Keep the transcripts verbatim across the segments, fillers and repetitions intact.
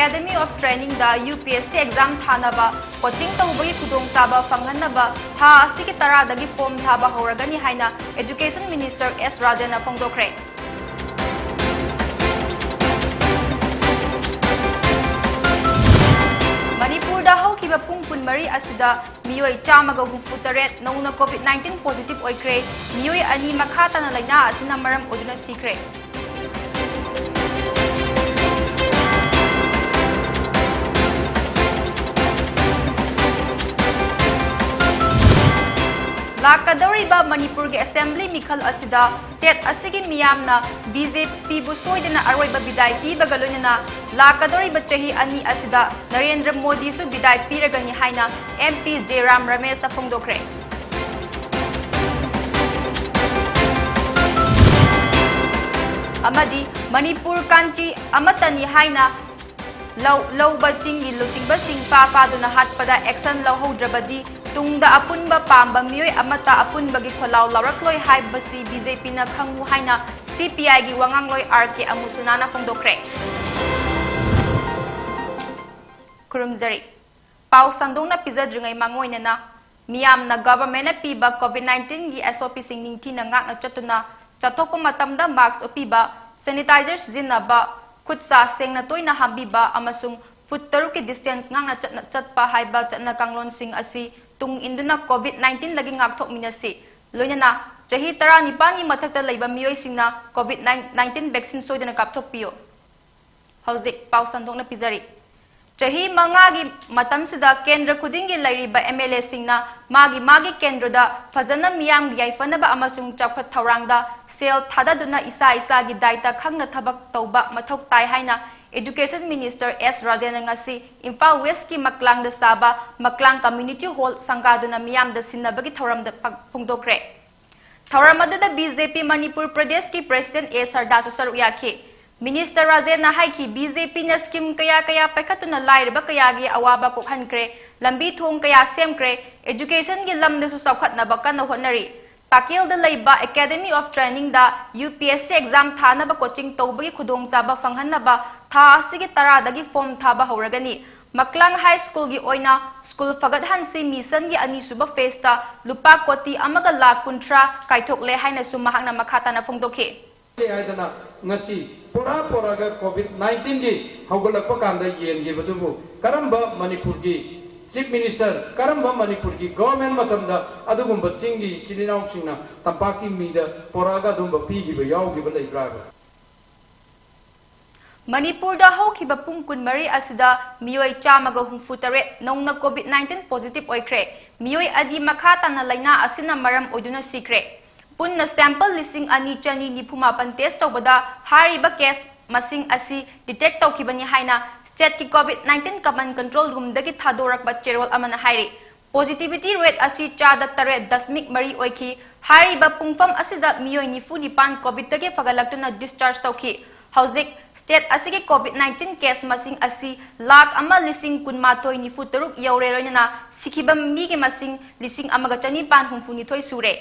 Academy of Trainingꯗ U P S C exam ꯊꯥꯅꯕ coaching ꯇꯧꯕꯒꯤ ꯈꯨꯗꯣꯡꯆꯥꯕ ꯐꯪꯍꯟꯅꯕ ꯊꯥ ꯑꯁꯤꯒꯤ ꯇꯔꯥꯗꯒꯤ form ꯊꯥꯕ ꯍꯧꯔꯒꯅꯤ ꯍꯥꯏꯅ Education Minister S ꯔꯥꯖꯦꯟꯅ ꯐꯣꯡꯗꯣꯛꯈ꯭ꯔꯦ꯫ ꯃꯅꯤꯄꯨꯔꯗ ꯍꯧꯈꯤꯕ ꯄꯨꯡ ꯀꯨꯟꯃꯔꯤ ꯑꯁꯤꯗ ꯃꯤꯑꯣꯏ ꯆꯥꯝꯃꯒ ꯍꯨꯝꯐꯨ ꯇꯔꯦꯠ ꯅꯧꯅ COVID nineteen positive ꯑꯣꯏꯈ꯭ꯔꯦ꯫ ꯃꯤꯑꯣꯏ ꯑꯅꯤ ꯃꯈꯥ ꯇꯥꯅ ꯂꯥꯏꯅꯥ ꯑꯁꯤꯅ ꯃꯔꯝ ꯑꯣꯏꯗꯨꯅ ꯁꯤꯈ꯭ꯔꯦ꯫ ꯂꯥꯛꯀꯗꯧꯔꯤꯕ ꯃꯅꯤꯄꯨꯔꯒꯤ assembly ꯃꯤꯈꯜ ꯑꯁꯤꯗ state ꯑꯁꯤꯒꯤ ꯃꯤꯌꯥꯝꯅ B J Pꯕꯨ ꯁꯣꯏꯗꯅ ꯑꯔꯣꯏꯕ ꯕꯤꯗꯥꯏ ꯄꯤꯕꯒ ꯂꯣꯏꯅꯅ ꯂꯥꯛꯀꯗꯧꯔꯤꯕ ꯆꯍꯤ ꯑꯅꯤ ꯑꯁꯤꯗ ꯅꯔꯦꯟꯗ꯭ꯔ ꯃꯣꯗꯤꯁꯨ ꯕꯤꯗꯥꯏ ꯄꯤꯔꯒꯅꯤ ꯍꯥꯏꯅ M P ꯖꯦꯔꯥꯝ ꯔꯃꯦꯁꯅ ꯐꯣꯡꯗꯣꯛꯈ꯭ꯔꯦ꯫ ꯑꯃꯗꯤ ꯃꯅꯤꯄꯨꯔ ꯀꯥꯟꯆꯤ ꯑꯃꯠꯇꯅꯤ ꯍꯥꯏꯅ ꯂꯧ-, ꯂꯧꯕ ꯆꯤꯡꯒꯤ ꯂꯨꯆꯤꯡꯕꯁꯤꯡ ꯄꯥ ꯄꯥꯗꯨꯅ ꯍꯥꯠꯄꯗ action ꯂꯧꯍꯧꯗ꯭ꯔꯕꯗꯤ ꯇꯨꯡꯗ ꯑꯄꯨꯟꯕ ꯄꯥꯝꯕ ꯃꯤꯑꯣꯏ ꯑꯃꯠꯇ ꯑꯄꯨꯟꯕꯒꯤ ꯈꯣꯜꯂꯥꯎ ꯂꯥꯎꯔꯛꯂꯣꯏ ꯍꯥꯏꯕꯁꯤ B J Pꯅ ꯈꯪꯉꯨ ꯍꯥꯏꯅ C P Iꯒꯤ ꯋꯥꯉꯥꯡꯂꯣꯏ R K ꯑꯃꯨꯁꯨꯅꯥꯅ ꯐꯣꯡꯗꯣꯛꯈ꯭ꯔꯦ꯫ ꯈꯨꯔꯨꯝꯖꯔꯤ꯫ ꯄꯥꯎ ꯁꯟꯗꯣꯛꯅ ꯄꯤꯖꯗ꯭ꯔꯤꯉꯩ ꯃꯥꯡꯑꯣꯏꯅꯅ ꯃꯤꯌꯥꯝꯅ governmentꯅ ꯄꯤꯕ COVID nineteenꯒꯤ S O Pꯁꯤꯡ ꯅꯤꯡꯊꯤꯅ ꯉꯥꯛꯅ ꯆꯠꯇꯨꯅ ꯆꯠꯊꯣꯛꯄ ꯃꯇꯝꯗ mask ꯎꯞꯄꯤꯕ, sanitizer ꯁꯤꯖꯤꯟꯅꯕ, ꯈꯨꯠ ꯁꯥ ꯁꯦꯡꯅ ꯇꯣꯏꯅ ꯍꯥꯝꯕꯤꯕ ꯑꯃꯁꯨꯡ ꯐꯨꯠ ꯇꯔꯨꯛꯀꯤ distance ꯉꯥꯛꯅ ꯆꯠꯅ-, ꯆꯠꯄ ꯍꯥꯏꯕ ꯆꯠꯅ ꯀꯥꯡꯂꯣꯟꯁꯤꯡ ꯑꯁꯤ ꯇꯨꯡ ꯏꯟꯗꯨꯅ COVID nineteenꯗꯒꯤ ꯉꯥꯛꯊꯣꯛꯃꯤꯟꯅꯁꯤ꯫ ꯂꯣꯏꯅꯅ ꯆꯍꯤ ꯇꯔꯥꯅꯤꯄꯥꯟꯒꯤ ꯃꯊꯛꯇ ꯂꯩꯕ ꯃꯤꯑꯣꯏꯁꯤꯡꯅ COVID nineteen vaccine ꯁꯣꯏꯗꯅ ꯀꯥꯞꯊꯣꯛꯄꯤꯌꯨ꯫ ꯍꯧꯖꯤꯛ ꯄꯥꯎ ꯁꯟꯗꯣꯛꯅ ꯄꯤꯖꯔꯤ꯫ ꯆꯍꯤ ꯃꯉꯥꯒꯤ ꯃꯇꯝꯁꯤꯗ ꯀꯦꯟꯗ꯭ꯔ ꯈꯨꯗꯤꯡꯒꯤ ꯂꯩꯔꯤꯕ M L Aꯁꯤꯡꯅ ꯃꯥꯒꯤ ꯃꯥꯒꯤ ꯀꯦꯟꯗ꯭ꯔꯗ ꯐꯖꯅ ꯃꯤꯌꯥꯝꯒꯤ ꯌꯥꯏꯐꯅꯕ ꯑꯃꯁꯨꯡ ꯆꯥꯎꯈꯠ ꯊꯧꯔꯥꯡꯗ ꯁꯦꯜ ꯊꯥꯗꯗꯨꯅ ꯏꯁꯥ ꯏꯁꯥꯒꯤ ꯗꯥꯏꯇ ꯈꯪꯅ ꯊꯕꯛ ꯇꯧꯕ ꯃꯊꯧ ꯇꯥꯏ ꯍꯥꯏꯅ Education Minister S ꯔꯥꯖꯦꯟꯅ ꯉꯁꯤ ꯏꯝꯐꯥꯜ Westꯀꯤ ꯃꯀ꯭ꯂꯥꯡꯗ ꯁꯥꯕ ꯃꯀ꯭ꯂꯥꯡ Community Hall ꯁꯪꯒꯥꯗꯨꯅ ꯃꯤꯌꯥꯝꯗ ꯁꯤꯟꯅꯕꯒꯤ ꯊꯧꯔꯝꯗ ꯄ-, ꯐꯣꯡꯗꯣꯛꯈ꯭ꯔꯦ꯫ ꯊꯧꯔꯝ ꯑꯗꯨꯗ B J P ꯃꯅꯤꯄꯨꯔ ꯄ꯭ꯔꯗꯦꯁꯀꯤ President A ꯁꯔꯗꯥꯁꯨ ꯁꯔꯨꯛ ꯌꯥꯈꯤ꯫ Minister ꯔꯥꯖꯦꯟꯅ ꯍꯥꯏꯈꯤ, B J Pꯅ scheme ꯀꯌꯥ ꯀꯌꯥ ꯄꯥꯏꯈꯠꯇꯨꯅ ꯂꯥꯏꯔꯕ ꯀꯌꯥꯒꯤ ꯑꯋꯥꯕ ꯀꯣꯛꯍꯟꯈ꯭ꯔꯦ, ꯂꯝꯕꯤ ꯊꯣꯡ ꯀꯌꯥ ꯁꯦꯝꯈ꯭ꯔꯦ, educationꯒꯤ ꯂꯝꯗꯁꯨ ꯆꯥꯎꯈꯠꯅꯕ ꯀꯟꯅ ꯍꯣꯠꯅꯔꯤ꯫ ꯇꯥꯀꯦꯜꯗ ꯂꯩꯕ Academy of Trainingꯗ UPSC exam ꯊꯥꯅꯕ coaching ꯇꯧꯕꯒꯤ ꯈꯨꯗꯣꯡꯆꯥꯕ ꯐꯪꯍꯟꯅꯕ ꯊꯥ ꯑꯁꯤꯒꯤ ꯇꯔꯥꯗꯒꯤ form ꯊꯥꯕ ꯍꯧꯔꯒꯅꯤ꯫ ꯃꯀ꯭ꯂꯥꯡ High Schoolꯒꯤ ꯑꯣꯏꯅ school ꯐꯒꯠꯍꯟꯁꯤ missionꯒꯤ ꯑꯅꯤꯁꯨꯕ phaseꯇ ꯂꯨꯄꯥ ꯀꯣꯇꯤ ꯑꯃꯒ ꯂꯥꯈ ꯀꯨꯟꯊ꯭ꯔꯥ ꯀꯥꯏꯊꯣꯛꯂꯦ ꯍꯥꯏꯅꯁꯨ ꯃꯍꯥꯛꯅ ꯃꯈꯥ ꯇꯥꯅ ꯐꯣꯡꯗꯣꯛꯈꯤ꯫ ꯍꯥꯏꯗꯅ ꯉꯁꯤ ꯄꯣꯔꯥ ꯄꯣꯔꯥꯒ COVID nineteenꯒꯤ ꯍꯧꯒꯠꯂꯛꯄ ꯀꯥꯟꯗ ꯌꯦꯡꯈꯤꯕꯗꯨꯕꯨ ꯀꯔꯝꯕ ꯃꯅꯤꯄꯨꯔꯒꯤ Chief Minister, ꯀꯔꯝꯕ ꯃꯅꯤꯄꯨꯔꯒꯤ government ꯃꯇꯝꯗ ꯑꯗꯨꯒꯨꯝꯕ ꯆꯤꯡꯒꯤ ꯏꯆꯤꯜ ꯏꯅꯥꯎꯁꯤꯡꯅ ꯇꯝꯄꯥꯛꯀꯤ ꯃꯤꯗ ꯄꯣꯔꯥꯒ ꯑꯗꯨꯝꯕ ꯄꯤꯈꯤꯕ ꯌꯥꯎꯈꯤꯕ ꯂꯩꯕ꯭ꯔꯥ ꯍꯥꯏꯕ? ꯃꯅꯤꯄꯨꯔꯗ ꯍꯧꯈꯤꯕ ꯄꯨꯡ ꯀꯨꯟꯃꯔꯤ ꯑꯁꯤꯗ ꯃꯤꯑꯣꯏ ꯆꯥꯝꯃꯒ ꯍꯨꯝꯐꯨ ꯇꯔꯦꯠ ꯅꯧꯅ COVID nineteen positive ꯑꯣꯏꯈ꯭ꯔꯦ꯫ ꯃꯤꯑꯣꯏ ꯑꯅꯤ ꯃꯈꯥ ꯇꯥꯅ ꯂꯥꯏꯅꯥ ꯑꯁꯤꯅ ꯃꯔꯝ ꯑꯣꯏꯗꯨꯅ ꯁꯤꯈ꯭ꯔꯦ꯫ ꯄꯨꯟꯅ sample ꯂꯤꯁꯤꯡ ꯑꯅꯤ ꯆꯅꯤ ꯅꯤꯐꯨ ꯃꯥꯄꯟ test ꯇꯧꯕꯗ ꯍꯥꯏꯔꯤꯕ case ꯃꯁꯤꯡ ꯑꯁꯤ detect ꯇꯧꯈꯤꯕꯅꯤ ꯍꯥꯏꯅ stateꯀꯤ COVID nineteen command control roomꯗꯒꯤ ꯊꯥꯗꯣꯔꯛꯄ ꯆꯦꯔꯣꯜ ꯑꯃꯅ ꯍꯥꯏꯔꯤ꯫ Positivity rate ꯑꯁꯤ ꯆꯥꯗ ꯇꯔꯦꯠ ꯗꯁꯃꯤꯛ ꯃꯔꯤ ꯑꯣꯏꯈꯤ꯫ ꯍꯥꯏꯔꯤꯕ ꯄꯨꯡꯐꯝ ꯑꯁꯤꯗ ꯃꯤꯑꯣꯏ ꯅꯤꯐꯨ ꯅꯤꯄꯥꯟ COVIDꯇꯒꯤ ꯐꯒꯠꯂꯛꯇꯨꯅ discharge ꯇꯧꯈꯤ꯫ ꯍꯧꯖꯤꯛ state ꯑꯁꯤꯒꯤ COVID nineteen case ꯃꯁꯤꯡ ꯑꯁꯤ ꯂꯥꯈ ꯑꯃ ꯂꯤꯁꯤꯡ ꯀꯨꯟꯃꯥꯊꯣꯏ ꯅꯤꯐꯨ ꯇꯔꯨꯛ ꯌꯧꯔꯦ, ꯂꯣꯏꯅꯅ ꯁꯤꯈꯤꯕ ꯃꯤꯒꯤ ꯃꯁꯤꯡ ꯂꯤꯁꯤꯡ ꯑꯃꯒ ꯆꯅꯤꯄꯥꯟ ꯍꯨꯝꯐꯨ ꯅꯤꯊꯣꯏ ꯁꯨꯔꯦ꯫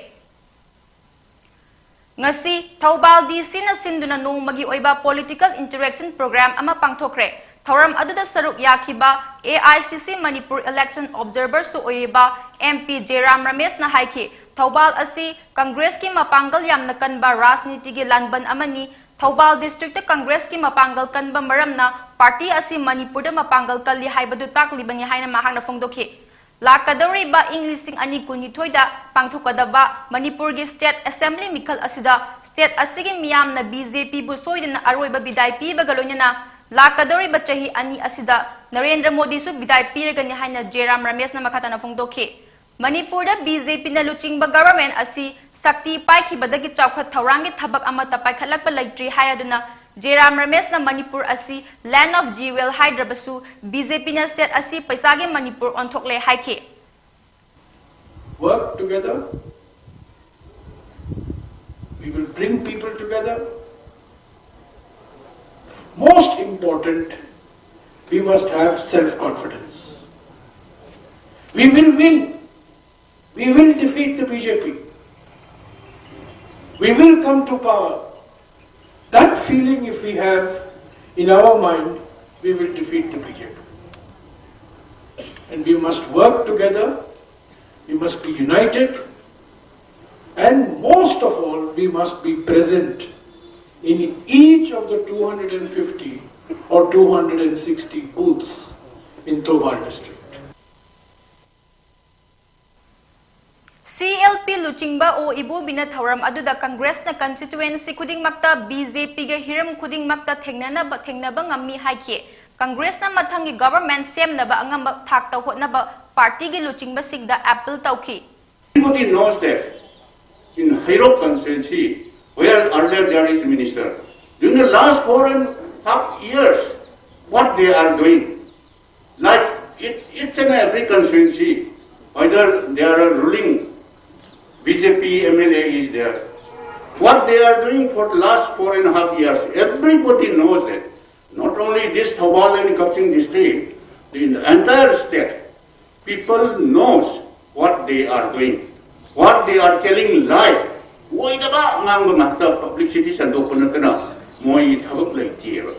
ꯉꯁꯤ ꯊꯧꯕꯥꯜ DCꯅ ꯁꯤꯟꯗꯨꯅ ꯅꯣꯡꯃꯒꯤ ꯑꯣꯏꯕ political interaction program ꯑꯃ ꯄꯥꯡꯊꯣꯛꯈ꯭ꯔꯦ꯫ ꯊꯧꯔꯝ ꯑꯗꯨꯗ ꯁꯔꯨꯛ ꯌꯥꯈꯤꯕ AICC ꯃꯅꯤꯄꯨꯔ election observerꯁꯨ ꯑꯣꯏꯔꯤꯕ MP ꯖꯦꯔꯥꯝ ꯔꯃꯦꯁꯅ ꯍꯥꯏꯈꯤ, ꯊꯧꯕꯥꯜ ꯑꯁꯤ Congressꯀꯤ ꯃꯄꯥꯡꯒꯜ ꯌꯥꯝꯅ ꯀꯟꯕ ꯔꯥꯖꯅꯤꯇꯤꯒꯤ ꯂꯥꯟꯕꯟ ꯑꯃꯅꯤ꯫ ꯊꯧꯕꯥꯜ districtꯇ Congressꯀꯤ ꯃꯄꯥꯡꯒꯜ ꯀꯟꯕ ꯃꯔꯝꯅ party ꯑꯁꯤ ꯃꯅꯤꯄꯨꯔꯗ ꯃꯄꯥꯡꯒꯜ ꯀꯜꯂꯤ ꯍꯥꯏꯕꯗꯨ ꯇꯥꯛꯂꯤꯕꯅꯤ ꯍꯥꯏꯅ ꯃꯍꯥꯛꯅ ꯐꯣꯡꯗꯣꯛꯈꯤ꯫ ꯂꯥꯛꯀꯗꯧꯔꯤꯕ ꯏꯪ ꯂꯤꯁꯤꯡ ꯑꯅꯤ ꯀꯨꯟꯅꯤꯊꯣꯏꯗ ꯄꯥꯡꯊꯣꯛꯀꯗꯕ ꯃꯅꯤꯄꯨꯔꯒꯤ state assembly ꯃꯤꯈꯜ ꯑꯁꯤꯗ state ꯑꯁꯤꯒꯤ ꯃꯤꯌꯥꯝꯅ BJPꯕꯨ ꯁꯣꯏꯗꯅ ꯑꯔꯣꯏꯕ ꯕꯤꯗꯥꯏ ꯄꯤꯕꯒ ꯂꯣꯏꯅꯅ ꯂꯥꯛꯀꯗꯧꯔꯤꯕ ꯆꯍꯤ ꯑꯅꯤ ꯑꯁꯤꯗ ꯅꯔꯦꯟꯗ꯭ꯔ ꯃꯣꯗꯤꯁꯨ ꯕꯤꯗꯥꯏ ꯄꯤꯔꯒꯅꯤ ꯍꯥꯏꯅ ꯖꯦꯔꯥꯝ ꯔꯃꯦꯁꯅ ꯃꯈꯥ ꯇꯥꯅ ꯐꯣꯡꯗꯣꯛꯈꯤ꯫ ꯃꯅꯤꯄꯨꯔꯗ BJPꯅ ꯂꯨꯆꯤꯡꯕ government ꯑꯁꯤ ꯁꯛꯇꯤ ꯄꯥꯏꯈꯤꯕꯗꯒꯤ ꯆꯥꯎꯈꯠ ꯊꯧꯔꯥꯡꯒꯤ ꯊꯕꯛ ꯑꯃꯠꯇ ꯄꯥꯏꯈꯠꯂꯛꯄ ꯂꯩꯇ꯭ꯔꯤ ꯍꯥꯏꯔꯗꯨꯅ ꯖꯦꯔꯥꯝ ꯔꯃꯦꯁꯅ ꯃꯅꯤꯄꯨꯔ ꯑꯁꯤ land of jewel ꯍꯥꯏꯗ꯭ꯔꯕꯁꯨ BJPꯅ state ꯑꯁꯤ ꯄꯩꯁꯥꯒꯤ ꯃꯅꯤꯄꯨꯔ ꯑꯣꯟꯊꯣꯛꯂꯦ ꯍꯥꯏꯈꯤ꯫ Work together, we will bring people together. Most important, we must have self confidence. We will win. We will defeat the BJP. We will come to power. That feeling, if we have in our mind, we will defeat the B J P. And we must work together, we must be united, and most of all, we must be present in each of the two hundred fifty or two hundred sixty booths in Thoubal district. C L P ꯂꯨꯆꯤꯡꯕ ꯑꯣ ꯏꯕꯣꯕꯤꯅ ꯊꯧꯔꯝ ꯑꯗꯨꯗ ꯀꯪꯒ꯭ꯔꯦꯁꯅ constituency ꯈꯨꯗꯤꯡꯃꯛꯇ B J P ꯒ ꯍꯤꯔꯝ ꯈꯨꯗꯤꯡꯃꯛꯇ ꯊꯦꯡꯅꯅꯕ ꯊꯦꯡꯅꯕ ꯉꯝꯃꯤ ꯍꯥꯏꯈꯤ꯫ ꯀꯪꯒ꯭ꯔꯦꯁꯅ ꯃꯊꯪꯒꯤ government ꯁꯦꯝꯅꯕ ꯑꯉꯝꯕ ꯊꯥꯛꯇ ꯍꯣꯠꯅꯕ party ꯒꯤ ꯂꯨꯆꯤꯡꯕꯁꯤꯡꯗ appeal ꯇꯧꯈꯤ꯫ Everybody knows that in Heirok constituency, where earlier there is minister, during the last four and half years, what they are doing, like it, it's in every constituency, whether they are a ruling B J P M L A is there, what they are doing for the last four and a half years, everybody knows it. Not only this Thoubal and Kapching district, in the entire state, people knows what they are doing, what they are telling lie. ꯑꯣꯏꯗꯕ ꯉꯥꯡꯕ ꯉꯥꯛꯇ publicity ꯁꯟꯗꯣꯛꯄ ꯅꯠꯇꯅ ꯃꯣꯏ ꯊꯕꯛ ꯂꯩꯇꯦꯕ꯫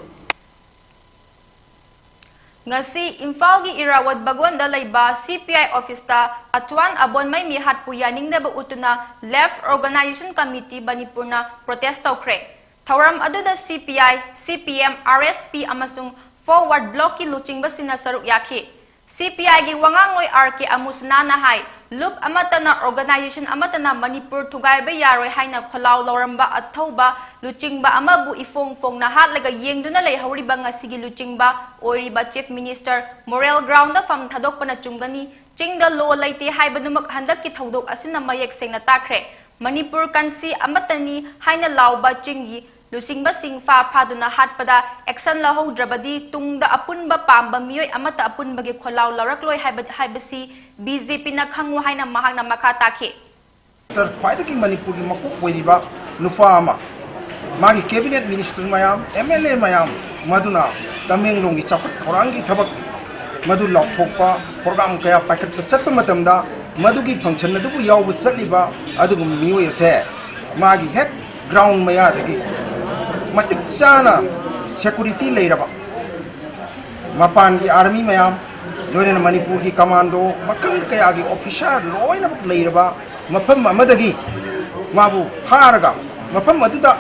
ꯉꯁꯤ ꯏꯝꯐꯥꯜꯒꯤ ꯏꯔꯥꯋꯠ ꯕꯒꯣꯟꯗ ꯂꯩꯕ C P I office ꯇ ꯑꯆ꯭ꯋꯥꯟ ꯑꯕꯣꯟꯃꯩ ꯃꯤꯍꯥꯠꯄꯨ ꯌꯥꯅꯤꯡꯗꯕ ꯎꯠꯇꯨꯅ Left Organization Committee ꯃꯅꯤꯄꯨꯔꯅ protest ꯇꯧꯈ꯭ꯔꯦ꯫ ꯊꯧꯔꯝ ꯑꯗꯨꯗ C P I, C P M, R S P ꯑꯃꯁꯨꯡ Forward Bloc ꯀꯤ ꯂꯨꯆꯤꯡꯕꯁꯤꯡꯅ ꯁꯔꯨꯛ ꯌꯥꯈꯤ꯫ C P I ꯒꯤ ꯋꯥꯉꯥꯡꯂꯣꯏ R K ꯑꯃꯨꯁꯅꯥꯅ ꯍꯥꯏ, ꯂꯨꯞ ꯑꯃꯠꯇꯅ, organization ꯑꯃꯠꯇꯅ ꯃꯅꯤꯄꯨꯔ ꯊꯨꯒꯥꯏꯕ ꯌꯥꯔꯣꯏ ꯍꯥꯏꯅ ꯈꯣꯜꯂꯥꯎ ꯂꯧꯔꯝꯕ ꯑꯊꯧꯕ ꯂꯨꯆꯤꯡꯕ ꯑꯃꯕꯨ ꯏꯐꯣꯡ ꯐꯣꯡꯅ ꯍꯥꯠꯂꯒ ꯌꯦꯡꯗꯨꯅ ꯂꯩꯍꯧꯔꯤꯕ ꯉꯁꯤꯒꯤ ꯂꯨꯆꯤꯡꯕ ꯑꯣꯏꯔꯤꯕ Chief Minister moral ground ꯗ ꯐꯝ ꯊꯥꯗꯣꯛꯄꯅ ꯆꯨꯝꯒꯅꯤ꯫ ꯆꯤꯡꯗ law ꯂꯩꯇꯦ ꯍꯥꯏꯕꯗꯨꯃꯛ ꯍꯟꯗꯛꯀꯤ ꯊꯧꯗꯣꯛ ꯑꯁꯤꯅ ꯃꯌꯦꯛ ꯁꯦꯡꯅ ꯇꯥꯛꯈ꯭ꯔꯦ꯫ ꯃꯅꯤꯄꯨꯔ ꯀꯟꯁꯤ ꯑꯃꯠꯇꯅꯤ ꯍꯥꯏꯅ ꯂꯥꯎꯕ ꯆꯤꯡꯒꯤ ꯂꯨꯆꯤꯡꯕꯁꯤꯡ ꯐꯥ ꯐꯥꯗꯨꯅ ꯍꯥꯠꯄꯗ action ꯂꯧꯍꯧꯗ꯭ꯔꯕꯗꯤ ꯇꯨꯡꯗ ꯑꯄꯨꯟꯕ ꯄꯥꯝꯕ ꯃꯤꯑꯣꯏ ꯑꯃꯠꯇ ꯑꯄꯨꯟꯕꯒꯤ ꯈꯣꯜꯂꯥꯎ ꯂꯧꯔꯛꯂꯣꯏ ꯍꯥꯏꯕ, ꯍꯥꯏꯕꯁꯤ B J P ꯅ ꯈꯪꯉꯨ ꯍꯥꯏꯅ ꯃꯍꯥꯛꯅ ꯃꯈꯥ ꯇꯥꯈꯤ꯫ ꯈ꯭ꯋꯥꯏꯗꯒꯤ ꯃꯅꯤꯄꯨꯔꯒꯤ ꯃꯀꯣꯛ ꯑꯣꯏꯔꯤꯕ ꯅꯨꯄꯥ ꯑꯃ, ꯃꯥꯒꯤ cabinet minister ꯃꯌꯥꯝ, M L A ꯃꯌꯥꯝ, ꯃꯗꯨꯅ ꯇꯃꯦꯡꯂꯣꯡꯒꯤ ꯆꯥꯎꯈꯠ ꯊꯧꯔꯥꯡꯒꯤ ꯊꯕꯛ ꯃꯗꯨ ꯂꯥꯎꯊꯣꯛꯄ program ꯀꯌꯥ ꯄꯥꯏꯈꯠꯄ ꯆꯠꯄ ꯃꯇꯝꯗ, ꯃꯗꯨꯒꯤ function ꯑꯗꯨꯕꯨ ꯌꯥꯎꯕ ꯆꯠꯂꯤꯕ ꯑꯗꯨꯒꯨꯝꯕ ꯃꯤꯑꯣꯏ ꯑꯁꯦ ꯃꯥꯒꯤ ꯍꯦꯛ ꯒ꯭ꯔꯥꯎꯟ ꯃꯌꯥꯗꯒꯤ ꯃꯇꯤꯛ ꯆꯥꯅ ꯁꯦꯀꯨꯔꯤꯇꯤ ꯂꯩꯔꯕ, ꯃꯄꯥꯟꯒꯤ ꯑꯥꯔꯃꯤ ꯃꯌꯥꯝ, ꯂꯣꯏꯅꯅ ꯃꯅꯤꯄꯨꯔꯒꯤ ꯀꯃꯥꯟꯗꯣ ꯃꯈꯜ ꯀꯌꯥꯒꯤ ꯑꯣꯐꯤꯁꯥꯔ ꯂꯣꯏꯅꯃꯛ ꯂꯩꯔꯕ ꯃꯐꯝ ꯑꯃꯗꯒꯤ ꯃꯥꯕꯨ ꯐꯥꯔꯒ, ꯃꯐꯝ ꯑꯗꯨꯗ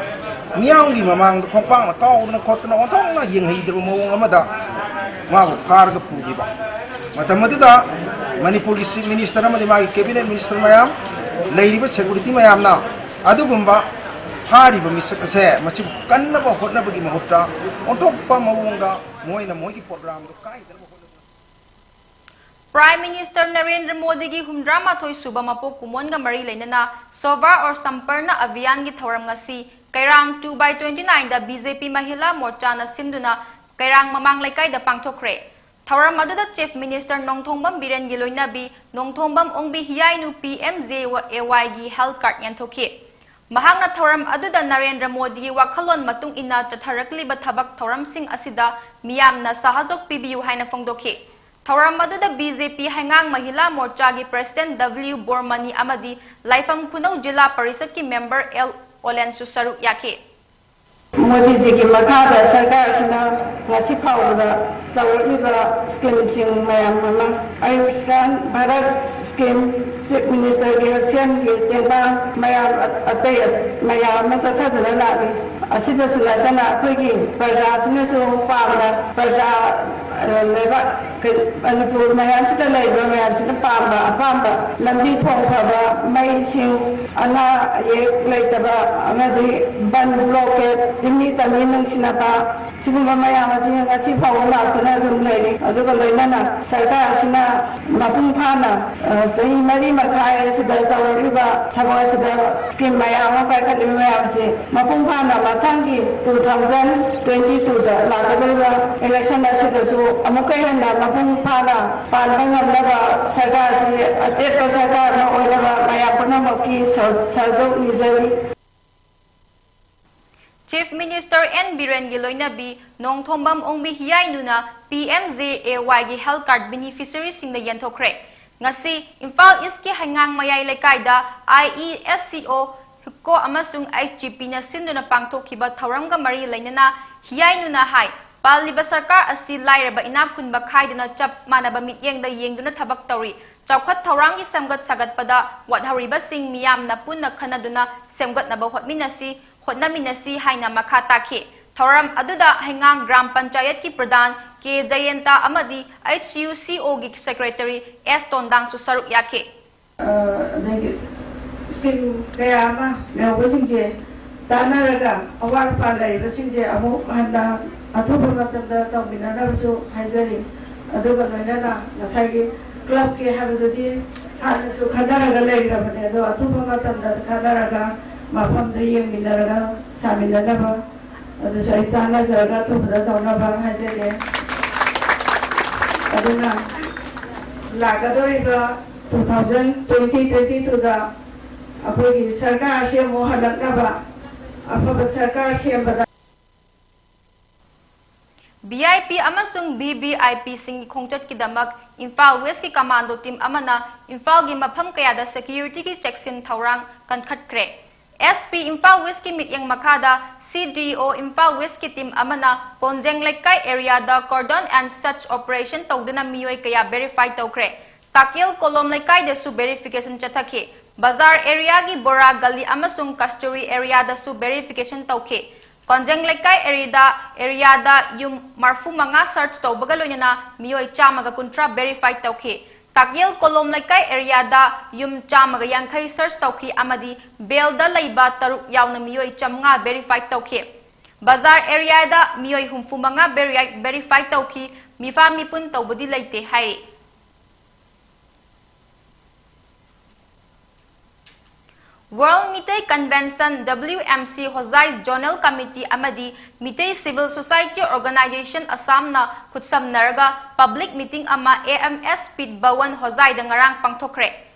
ꯃꯤꯌꯥꯝꯒꯤ ꯃꯃꯥꯡꯗ ꯈꯣꯡꯄꯥꯛꯅ ꯀꯥꯎꯗꯅ ꯈꯣꯠꯇꯅ ꯑꯣꯟꯊꯣꯛꯅ ꯌꯦꯡꯍꯩꯗꯕ ꯃꯑꯣꯡ ꯑꯃꯗ ꯃꯥꯕꯨ ꯐꯥꯔꯒ ꯄꯨꯈꯤꯕ꯫ ꯃꯇꯝ ꯑꯗꯨꯗ ꯃꯅꯤꯄꯨꯔꯒꯤ ꯆꯤꯐ ꯃꯤꯅꯤꯁꯇꯔ ꯑꯃꯗꯤ ꯃꯥꯒꯤ ꯀꯦꯕꯤꯅꯦꯠ ꯃꯤꯅꯤꯁꯇꯔ ꯃꯌꯥꯝ, ꯂꯩꯔꯤꯕ ꯁꯦꯀꯨꯔꯤꯇꯤ ꯃꯌꯥꯝꯅ ꯑꯗꯨꯒꯨꯝꯕ ꯐꯥꯔꯤꯕ ꯃꯤꯁꯛ ꯑꯁꯦ ꯃꯁꯤꯕꯨ ꯀꯟꯅꯕ ꯍꯣꯠꯅꯕꯒꯤ ꯃꯍꯨꯠꯇ ꯑꯣꯟꯊꯣꯛꯄ ꯃꯑꯣꯡꯗ ꯃꯣꯏꯅ ꯃꯣꯏꯒꯤ ꯄ꯭ꯔꯣꯒ꯭ꯔꯥꯝꯗꯨ ꯀꯥꯏꯗꯅꯕ ꯍꯣꯠꯅꯕ꯫ Prime Minister ꯅꯔꯦꯟꯗ꯭ꯔ ꯃꯣꯗꯤꯒꯤ ꯍꯨꯝꯗ꯭ꯔꯥ ꯃꯥꯊꯣꯏ ꯁꯨꯕ ꯃꯄꯣꯛ ꯀꯨꯝꯑꯣꯟꯒ ꯃꯔꯤ ꯂꯩꯅꯅ ꯁꯣꯚꯥ ꯑꯣꯔ ꯁꯝꯄꯔꯅ ꯑꯚꯤꯌꯥꯟꯒꯤ ꯊꯧꯔꯝ ꯉꯁꯤ ꯀꯩꯔꯥꯡ two by twenty nine the B J P ꯃꯍꯤꯂꯥ ꯃꯣꯔꯆꯥꯅ ꯁꯤꯟꯗꯨꯅ ꯀꯩꯔꯥꯡ ꯃꯃꯥꯡ ꯂꯩꯀꯥꯏꯗ ꯄꯥꯡꯊꯣꯛꯈ꯭ꯔꯦ꯫ ꯊꯧꯔꯝ ꯑꯗꯨꯗ Chief Minister ꯅꯣꯡꯊꯣꯝꯕꯝ ꯕꯤꯔꯦꯟꯒꯤ ꯂꯣꯏꯅꯕꯤ ꯅꯣꯡꯊꯣꯝꯕꯝ ꯑꯣꯡꯕꯤ ꯍꯤꯌꯥꯏꯅꯨ P M J A Y ꯒꯤ health card ꯌꯦꯟꯊꯣꯛꯈꯤ꯫ ꯃꯍꯥꯛꯅ ꯊꯧꯔꯝ ꯑꯗꯨꯗ ꯅꯔꯦꯟꯗ꯭ꯔ ꯃꯣꯗꯤꯒꯤ ꯋꯥꯈꯜꯂꯣꯟ ꯃꯇꯨꯡ ꯏꯟꯅ ꯆꯠꯊꯔꯛꯂꯤꯕ ꯊꯕꯛ ꯊꯧꯔꯝꯁꯤꯡ ꯑꯁꯤꯗ ꯃꯤꯌꯥꯝꯅ ꯁꯍꯖꯣꯛ ꯄꯤꯕꯤꯌꯨ ꯍꯥꯏꯅ ꯐꯣꯡꯗꯣꯛꯈꯤ꯫ ꯊꯧꯔꯝ ꯑꯗꯨꯗ B J P ꯍꯩꯉꯥꯡ ꯃꯍꯤꯂꯥ ꯃꯣꯔꯆꯥꯒꯤ President W ꯕꯣꯔꯃꯅꯤ ꯑꯃꯗꯤ ꯂꯥꯏꯐꯝ ꯈꯨꯅꯧ ꯖꯤꯂꯥ ꯄꯔꯤꯁꯠꯀꯤ member L ꯑꯣꯂꯦꯟꯁꯨ ꯁꯔꯨꯛ ꯌꯥꯈꯤ꯫ ꯃꯣꯗꯤꯖꯤꯒꯤ ꯃꯈꯥꯗ ꯁꯔꯀꯥꯔꯁꯤꯅ ꯉꯁꯤ ꯐꯥꯎꯕꯗ ꯇꯧꯔꯛꯂꯤꯕ ꯁ꯭ꯀꯤꯝꯁꯤꯡ ꯃꯌꯥꯝ ꯑꯃ, ꯑꯌꯨꯁꯃꯥꯟ ꯚꯥꯔꯠ ꯁ꯭ꯀꯤꯝ, ꯆꯤꯐ ꯃꯤꯅꯤꯁꯇꯔꯒꯤ ꯍꯛꯁꯦꯜꯒꯤ ꯇꯦꯡꯕꯥꯡ, ꯃꯌꯥꯝ ꯑꯇꯩ ꯃꯌꯥꯝ ꯑꯃ ꯆꯠꯊꯗꯨꯅ ꯂꯥꯛꯂꯤ꯫ ꯑꯁꯤꯗꯁꯨ ꯅꯠꯇꯅ ꯑꯩꯈꯣꯏꯒꯤ ꯄ꯭ꯔꯖꯥꯁꯤꯅꯁꯨ ꯄꯥꯝꯅ, ꯄ꯭ꯔꯖꯥ, ꯑ, ꯂꯩꯕꯥꯛ, ꯀ-, ꯃꯅꯤꯄꯨꯔ ꯃꯌꯥꯝꯁꯤꯗ ꯂꯩꯔꯤꯕ ꯃꯌꯥꯝꯁꯤꯅ ꯄꯥꯝꯕ ꯑꯄꯥꯝꯕ ꯂꯝꯕꯤ ꯊꯣꯡ ꯐꯕ, ꯃꯩꯁꯤꯡ, ꯑꯅꯥ ꯑꯌꯦꯛ ꯂꯩꯇꯕ ꯑꯃꯗꯤ ꯕꯟ, ꯕ꯭ꯂꯣꯀꯦꯠ, ꯖꯤꯝꯃꯤ ꯇꯝꯃꯤ ꯅꯨꯡꯁꯤꯅꯕ, ꯁꯤꯒꯨꯝꯕ ꯃꯌꯥꯝ ꯑꯁꯤ ꯉꯁꯤ ꯐꯥꯎꯕ ꯂꯥꯛꯇꯨꯅ ꯑꯗꯨꯝ ꯂꯩꯔꯤ꯫ ꯑꯗꯨꯒ ꯂꯣꯏꯅꯅ ꯁꯔꯀꯥꯔ ꯑꯁꯤꯅ ꯃꯄꯨꯡ ꯐꯥꯅ, ꯑ, ꯆꯍꯤ ꯃꯔꯤ ꯃꯈꯥꯏ ꯑꯁꯤꯗ ꯇꯧꯔꯛꯂꯤꯕ ꯊꯕꯛ ꯑꯁꯤꯗ ꯁ꯭ꯀꯤꯝ ꯃꯌꯥꯝ ꯑꯃ ꯄꯥꯏꯈꯠꯂꯤꯕ ꯃꯌꯥꯝ ꯑꯁꯤ ꯃꯄꯨꯡ ꯐꯥꯅ ꯃꯊꯪꯒꯤ two thousand twenty two ꯗ ꯂꯥꯛꯀꯗꯧꯔꯤꯕ election ꯑꯁꯤꯗꯁꯨ ꯑꯃꯨꯛꯀ ꯍꯦꯟꯅ ꯃꯄꯨꯡ ꯐꯥꯅ ꯄꯥꯟꯕ ꯉꯝꯅꯕ ꯁꯔꯀꯥꯔ ꯑꯁꯤ ꯑꯆꯦꯠꯄ ꯁꯔꯀꯥꯔ ꯑꯃ ꯑꯣꯏꯅꯕ ꯃꯌꯥꯝ ꯄꯨꯝꯅꯃꯛꯀꯤ ꯁ-, ꯁꯍꯖꯣꯛ ꯅꯤꯖꯔꯤ꯫ Chief Minister N ꯕꯤꯔꯦꯟꯒꯤ ꯂꯣꯏꯅꯕꯤ ꯅꯣꯡꯊꯣꯝꯕꯝ ꯑꯣꯡꯕꯤ ꯍꯤꯌꯥꯏꯅꯨꯅ P M J A Y ꯒꯤ health card beneficiaryꯁꯤꯡꯗ ꯌꯦꯟꯊꯣꯛꯈ꯭ꯔꯦ꯫ ꯉꯁꯤ ꯏꯝꯐꯥꯜ ꯏꯁꯀꯤ ꯍꯩꯉꯥꯡ ꯃꯌꯥꯏ ꯂꯩꯀꯥꯏꯗ I E S C O ꯍꯨꯀꯣ ꯑꯃꯁꯨꯡ HGPꯅ ꯁꯤꯟꯗꯨꯅ ꯄꯥꯡꯊꯣꯛꯈꯤꯕ ꯊꯧꯔꯝꯒ ꯃꯔꯤ ꯂꯩꯅꯅ ꯍꯤꯌꯥꯏꯅꯨꯅ ꯍꯥꯏ, ꯄꯥꯜꯂꯤꯕ ꯁꯔꯀꯥꯔ ꯑꯁꯤ ꯂꯥꯏꯔꯕ ꯏꯅꯥꯛ ꯈꯨꯟꯕ ꯈꯥꯏꯗꯅ ꯆꯞ ꯃꯥꯟꯅꯕ ꯃꯤꯠꯌꯦꯡꯗ ꯌꯦꯡꯗꯨꯅ ꯊꯕꯛ ꯇꯧꯔꯤ꯫ ꯆꯥꯎꯈꯠ ꯊꯧꯔꯥꯡꯒꯤ ꯁꯦꯝꯒꯠ ꯁꯥꯒꯠꯄꯗ ꯋꯥꯠꯍꯧꯔꯤꯕꯁꯤꯡ ꯃꯤꯌꯥꯝꯅ ꯄꯨꯟꯅ ꯈꯟꯅꯗꯨꯅ ꯁꯦꯝꯒꯠꯅꯕ ꯍꯣꯠꯃꯤꯟꯅꯁꯤ, ꯍꯣꯠꯅꯃꯤꯟꯅꯁꯤ ꯍꯥꯏꯅ ꯃꯈꯥ ꯇꯥꯈꯤ꯫ ꯊꯧꯔꯝ ꯑꯗꯨꯗ ꯍꯩꯉꯥꯡ ꯒ꯭ꯔꯥꯝ ꯄꯟꯆꯥꯌꯠꯀꯤ ꯄ꯭ꯔꯙꯥꯟ ꯀꯦ ꯖꯌꯦꯟꯇ ꯑꯃꯗꯤ HUCOꯒꯤ ꯁꯦꯀ꯭ꯔꯦꯇꯔꯤ ꯑꯦꯁ ꯇꯣꯟꯗꯥꯡꯁꯨ ꯁꯔꯨꯛ ꯌꯥꯈꯤ꯫ ꯑ, ꯑꯗꯒꯤ ꯁ꯭ꯀꯤꯝ ꯀꯌꯥ ꯑꯃ ꯂꯩꯍꯧꯕꯁꯤꯡꯁꯦ ꯇꯥꯟꯅꯔꯒ ꯑꯋꯥꯠ ꯑꯄꯥ ꯂꯩꯔꯤꯕꯁꯤꯡꯁꯦ ꯑꯃꯨꯛ ꯍꯟꯅ ꯑꯊꯨꯕ ꯃꯇꯝꯗ ꯇꯧꯃꯤꯟꯅꯅꯕꯁꯨ ꯍꯥꯏꯖꯔꯤ꯫ ꯑꯗꯨꯒ ꯂꯣꯏꯅꯅ ꯉꯁꯥꯏꯒꯤ ꯀ꯭ꯂꯕꯀꯤ ꯍꯥꯏꯕꯗꯨꯗꯤ ꯍꯥꯟꯅꯁꯨ ꯈꯟꯅꯔꯒ ꯂꯩꯈ꯭ꯔꯕꯅꯦ, ꯑꯗꯣ ꯑꯊꯨꯕ ꯃꯇꯝꯗ ꯈꯟꯅꯔꯒ ꯃꯐꯝꯗꯨ ꯌꯦꯡꯃꯤꯟꯅꯔꯒ ꯁꯥꯃꯤꯟꯅꯅꯕ ꯑꯗꯨꯁꯨ ꯑꯩ ꯇꯥꯟꯅꯖꯔꯒ ꯑꯊꯨꯕꯗ ꯇꯧꯅꯕ ꯍꯥꯏꯖꯒꯦ꯫ ꯑꯗꯨꯅ ꯂꯥꯛꯀꯗꯧꯔꯤꯕ two thousand twenty twenty twoꯗ ꯑꯩꯈꯣꯏꯒꯤ ꯁꯔꯀꯥꯔ ꯑꯁꯤ ꯑꯃꯨꯛ ꯍꯜꯂꯛꯅꯕ ꯑꯐꯕ ꯁꯔꯀꯥꯔ ꯁꯦꯝꯕꯗ꯫ VIP ꯑꯃꯁꯨꯡ VVIPꯁꯤꯡꯒꯤ ꯈꯣꯡꯆꯠꯀꯤꯗꯃꯛ ꯏꯝꯐꯥꯜ ꯋꯦꯁꯀꯤ ꯀꯃꯥꯟꯗꯣ ꯇꯤꯝ ꯑꯃꯅ ꯏꯝꯐꯥꯜꯒꯤ ꯃꯐꯝ ꯀꯌꯥꯗ ꯁꯦꯀ꯭ꯌꯨꯔꯤꯇꯤꯒꯤ ꯆꯦꯛꯁꯤꯟ ꯊꯧꯔꯥꯡ ꯀꯟꯈꯠꯈ꯭ꯔꯦ꯫ SP ꯏꯝꯐꯥꯜ ꯋꯦꯁꯀꯤ ꯃꯤꯠꯌꯦꯡ ꯃꯈꯥꯗ CDO ꯏꯝꯐꯥꯜ ꯋꯦꯁꯀꯤ ꯇꯤꯝ ꯑꯃꯅ ꯀꯣꯟꯖꯦꯡ ꯂꯩꯀꯥꯏ ꯑꯦꯔꯤꯌꯥꯗ cordon and search operation ꯇꯧꯗꯨꯅ ꯃꯤꯑꯣꯏ ꯀꯌꯥ verify ꯇꯧꯈ꯭ꯔꯦ꯫ ꯇꯥꯀꯦꯜ ꯀꯣꯂꯣꯝ ꯂꯩꯀꯥꯏꯗꯁꯨ verification ꯆꯠꯊꯈꯤ꯫ ꯕꯖꯥꯔ ꯑꯦꯔꯤꯌꯥꯒꯤ ꯕꯣꯔꯥ ꯒꯂꯤ ꯑꯃꯁꯨꯡ ꯀꯁꯇꯨꯔꯤ ꯑꯦꯔꯤꯌꯥꯗꯁꯨ verification ꯇꯧꯈꯤ꯫ ꯀꯣꯟꯖꯦꯡ ꯂꯩꯀꯥꯏ ꯑꯦꯔꯤꯌꯥꯗ, ꯑꯦꯔꯤꯌꯥꯗ ꯌꯨꯝ ꯃꯔꯐꯨ ꯃꯉꯥ search ꯇꯧꯕꯒ ꯂꯣꯏꯅꯅ ꯃꯤꯑꯣꯏ ꯆꯥꯝꯃꯒ ꯀꯨꯟꯊ꯭ꯔꯥ verify ꯇꯧꯈꯤ꯫ ꯇꯥꯀꯦꯜ ꯀꯣꯂꯣꯝ ꯂꯩꯀꯥꯏ ꯑꯦꯔꯤꯌꯥꯗ ꯌꯨꯝ ꯆꯥꯝꯃꯒ ꯌꯥꯡꯈꯩ search ꯇꯧꯈꯤ ꯑꯃꯗꯤ ꯕꯦꯜꯗ ꯂꯩꯕ ꯇꯔꯨꯛ ꯌꯥꯎꯅ ꯃꯤꯑꯣꯏ ꯆꯥꯝꯃꯉꯥ verify ꯇꯧꯈꯤ꯫ ꯕꯖꯥꯔ ꯑꯦꯔꯤꯌꯥꯗ ꯃꯤꯑꯣꯏ ꯍꯨꯝꯐꯨ ꯃꯉꯥ verify ꯇꯧꯈꯤ, ꯃꯤꯐꯥ ꯃꯤꯄꯨꯟ ꯇꯧꯕꯗꯤ ꯂꯩꯇꯦ ꯍꯥꯏꯔꯤ꯫ World ꯃꯤꯇꯩ Convention, WMC, ꯍꯣꯖꯥꯏ Zonal Committee ꯑꯃꯗꯤ Meitei Civil Society Organization ꯑꯁꯥꯝꯅ ꯈꯨꯠꯁꯝꯅꯔꯒ public meeting ꯑꯃ AMS Pit Bhawan, ꯍꯣꯖꯥꯏꯗ ꯉꯔꯥꯡ ꯄꯥꯡꯊꯣꯛꯈ꯭ꯔꯦ꯫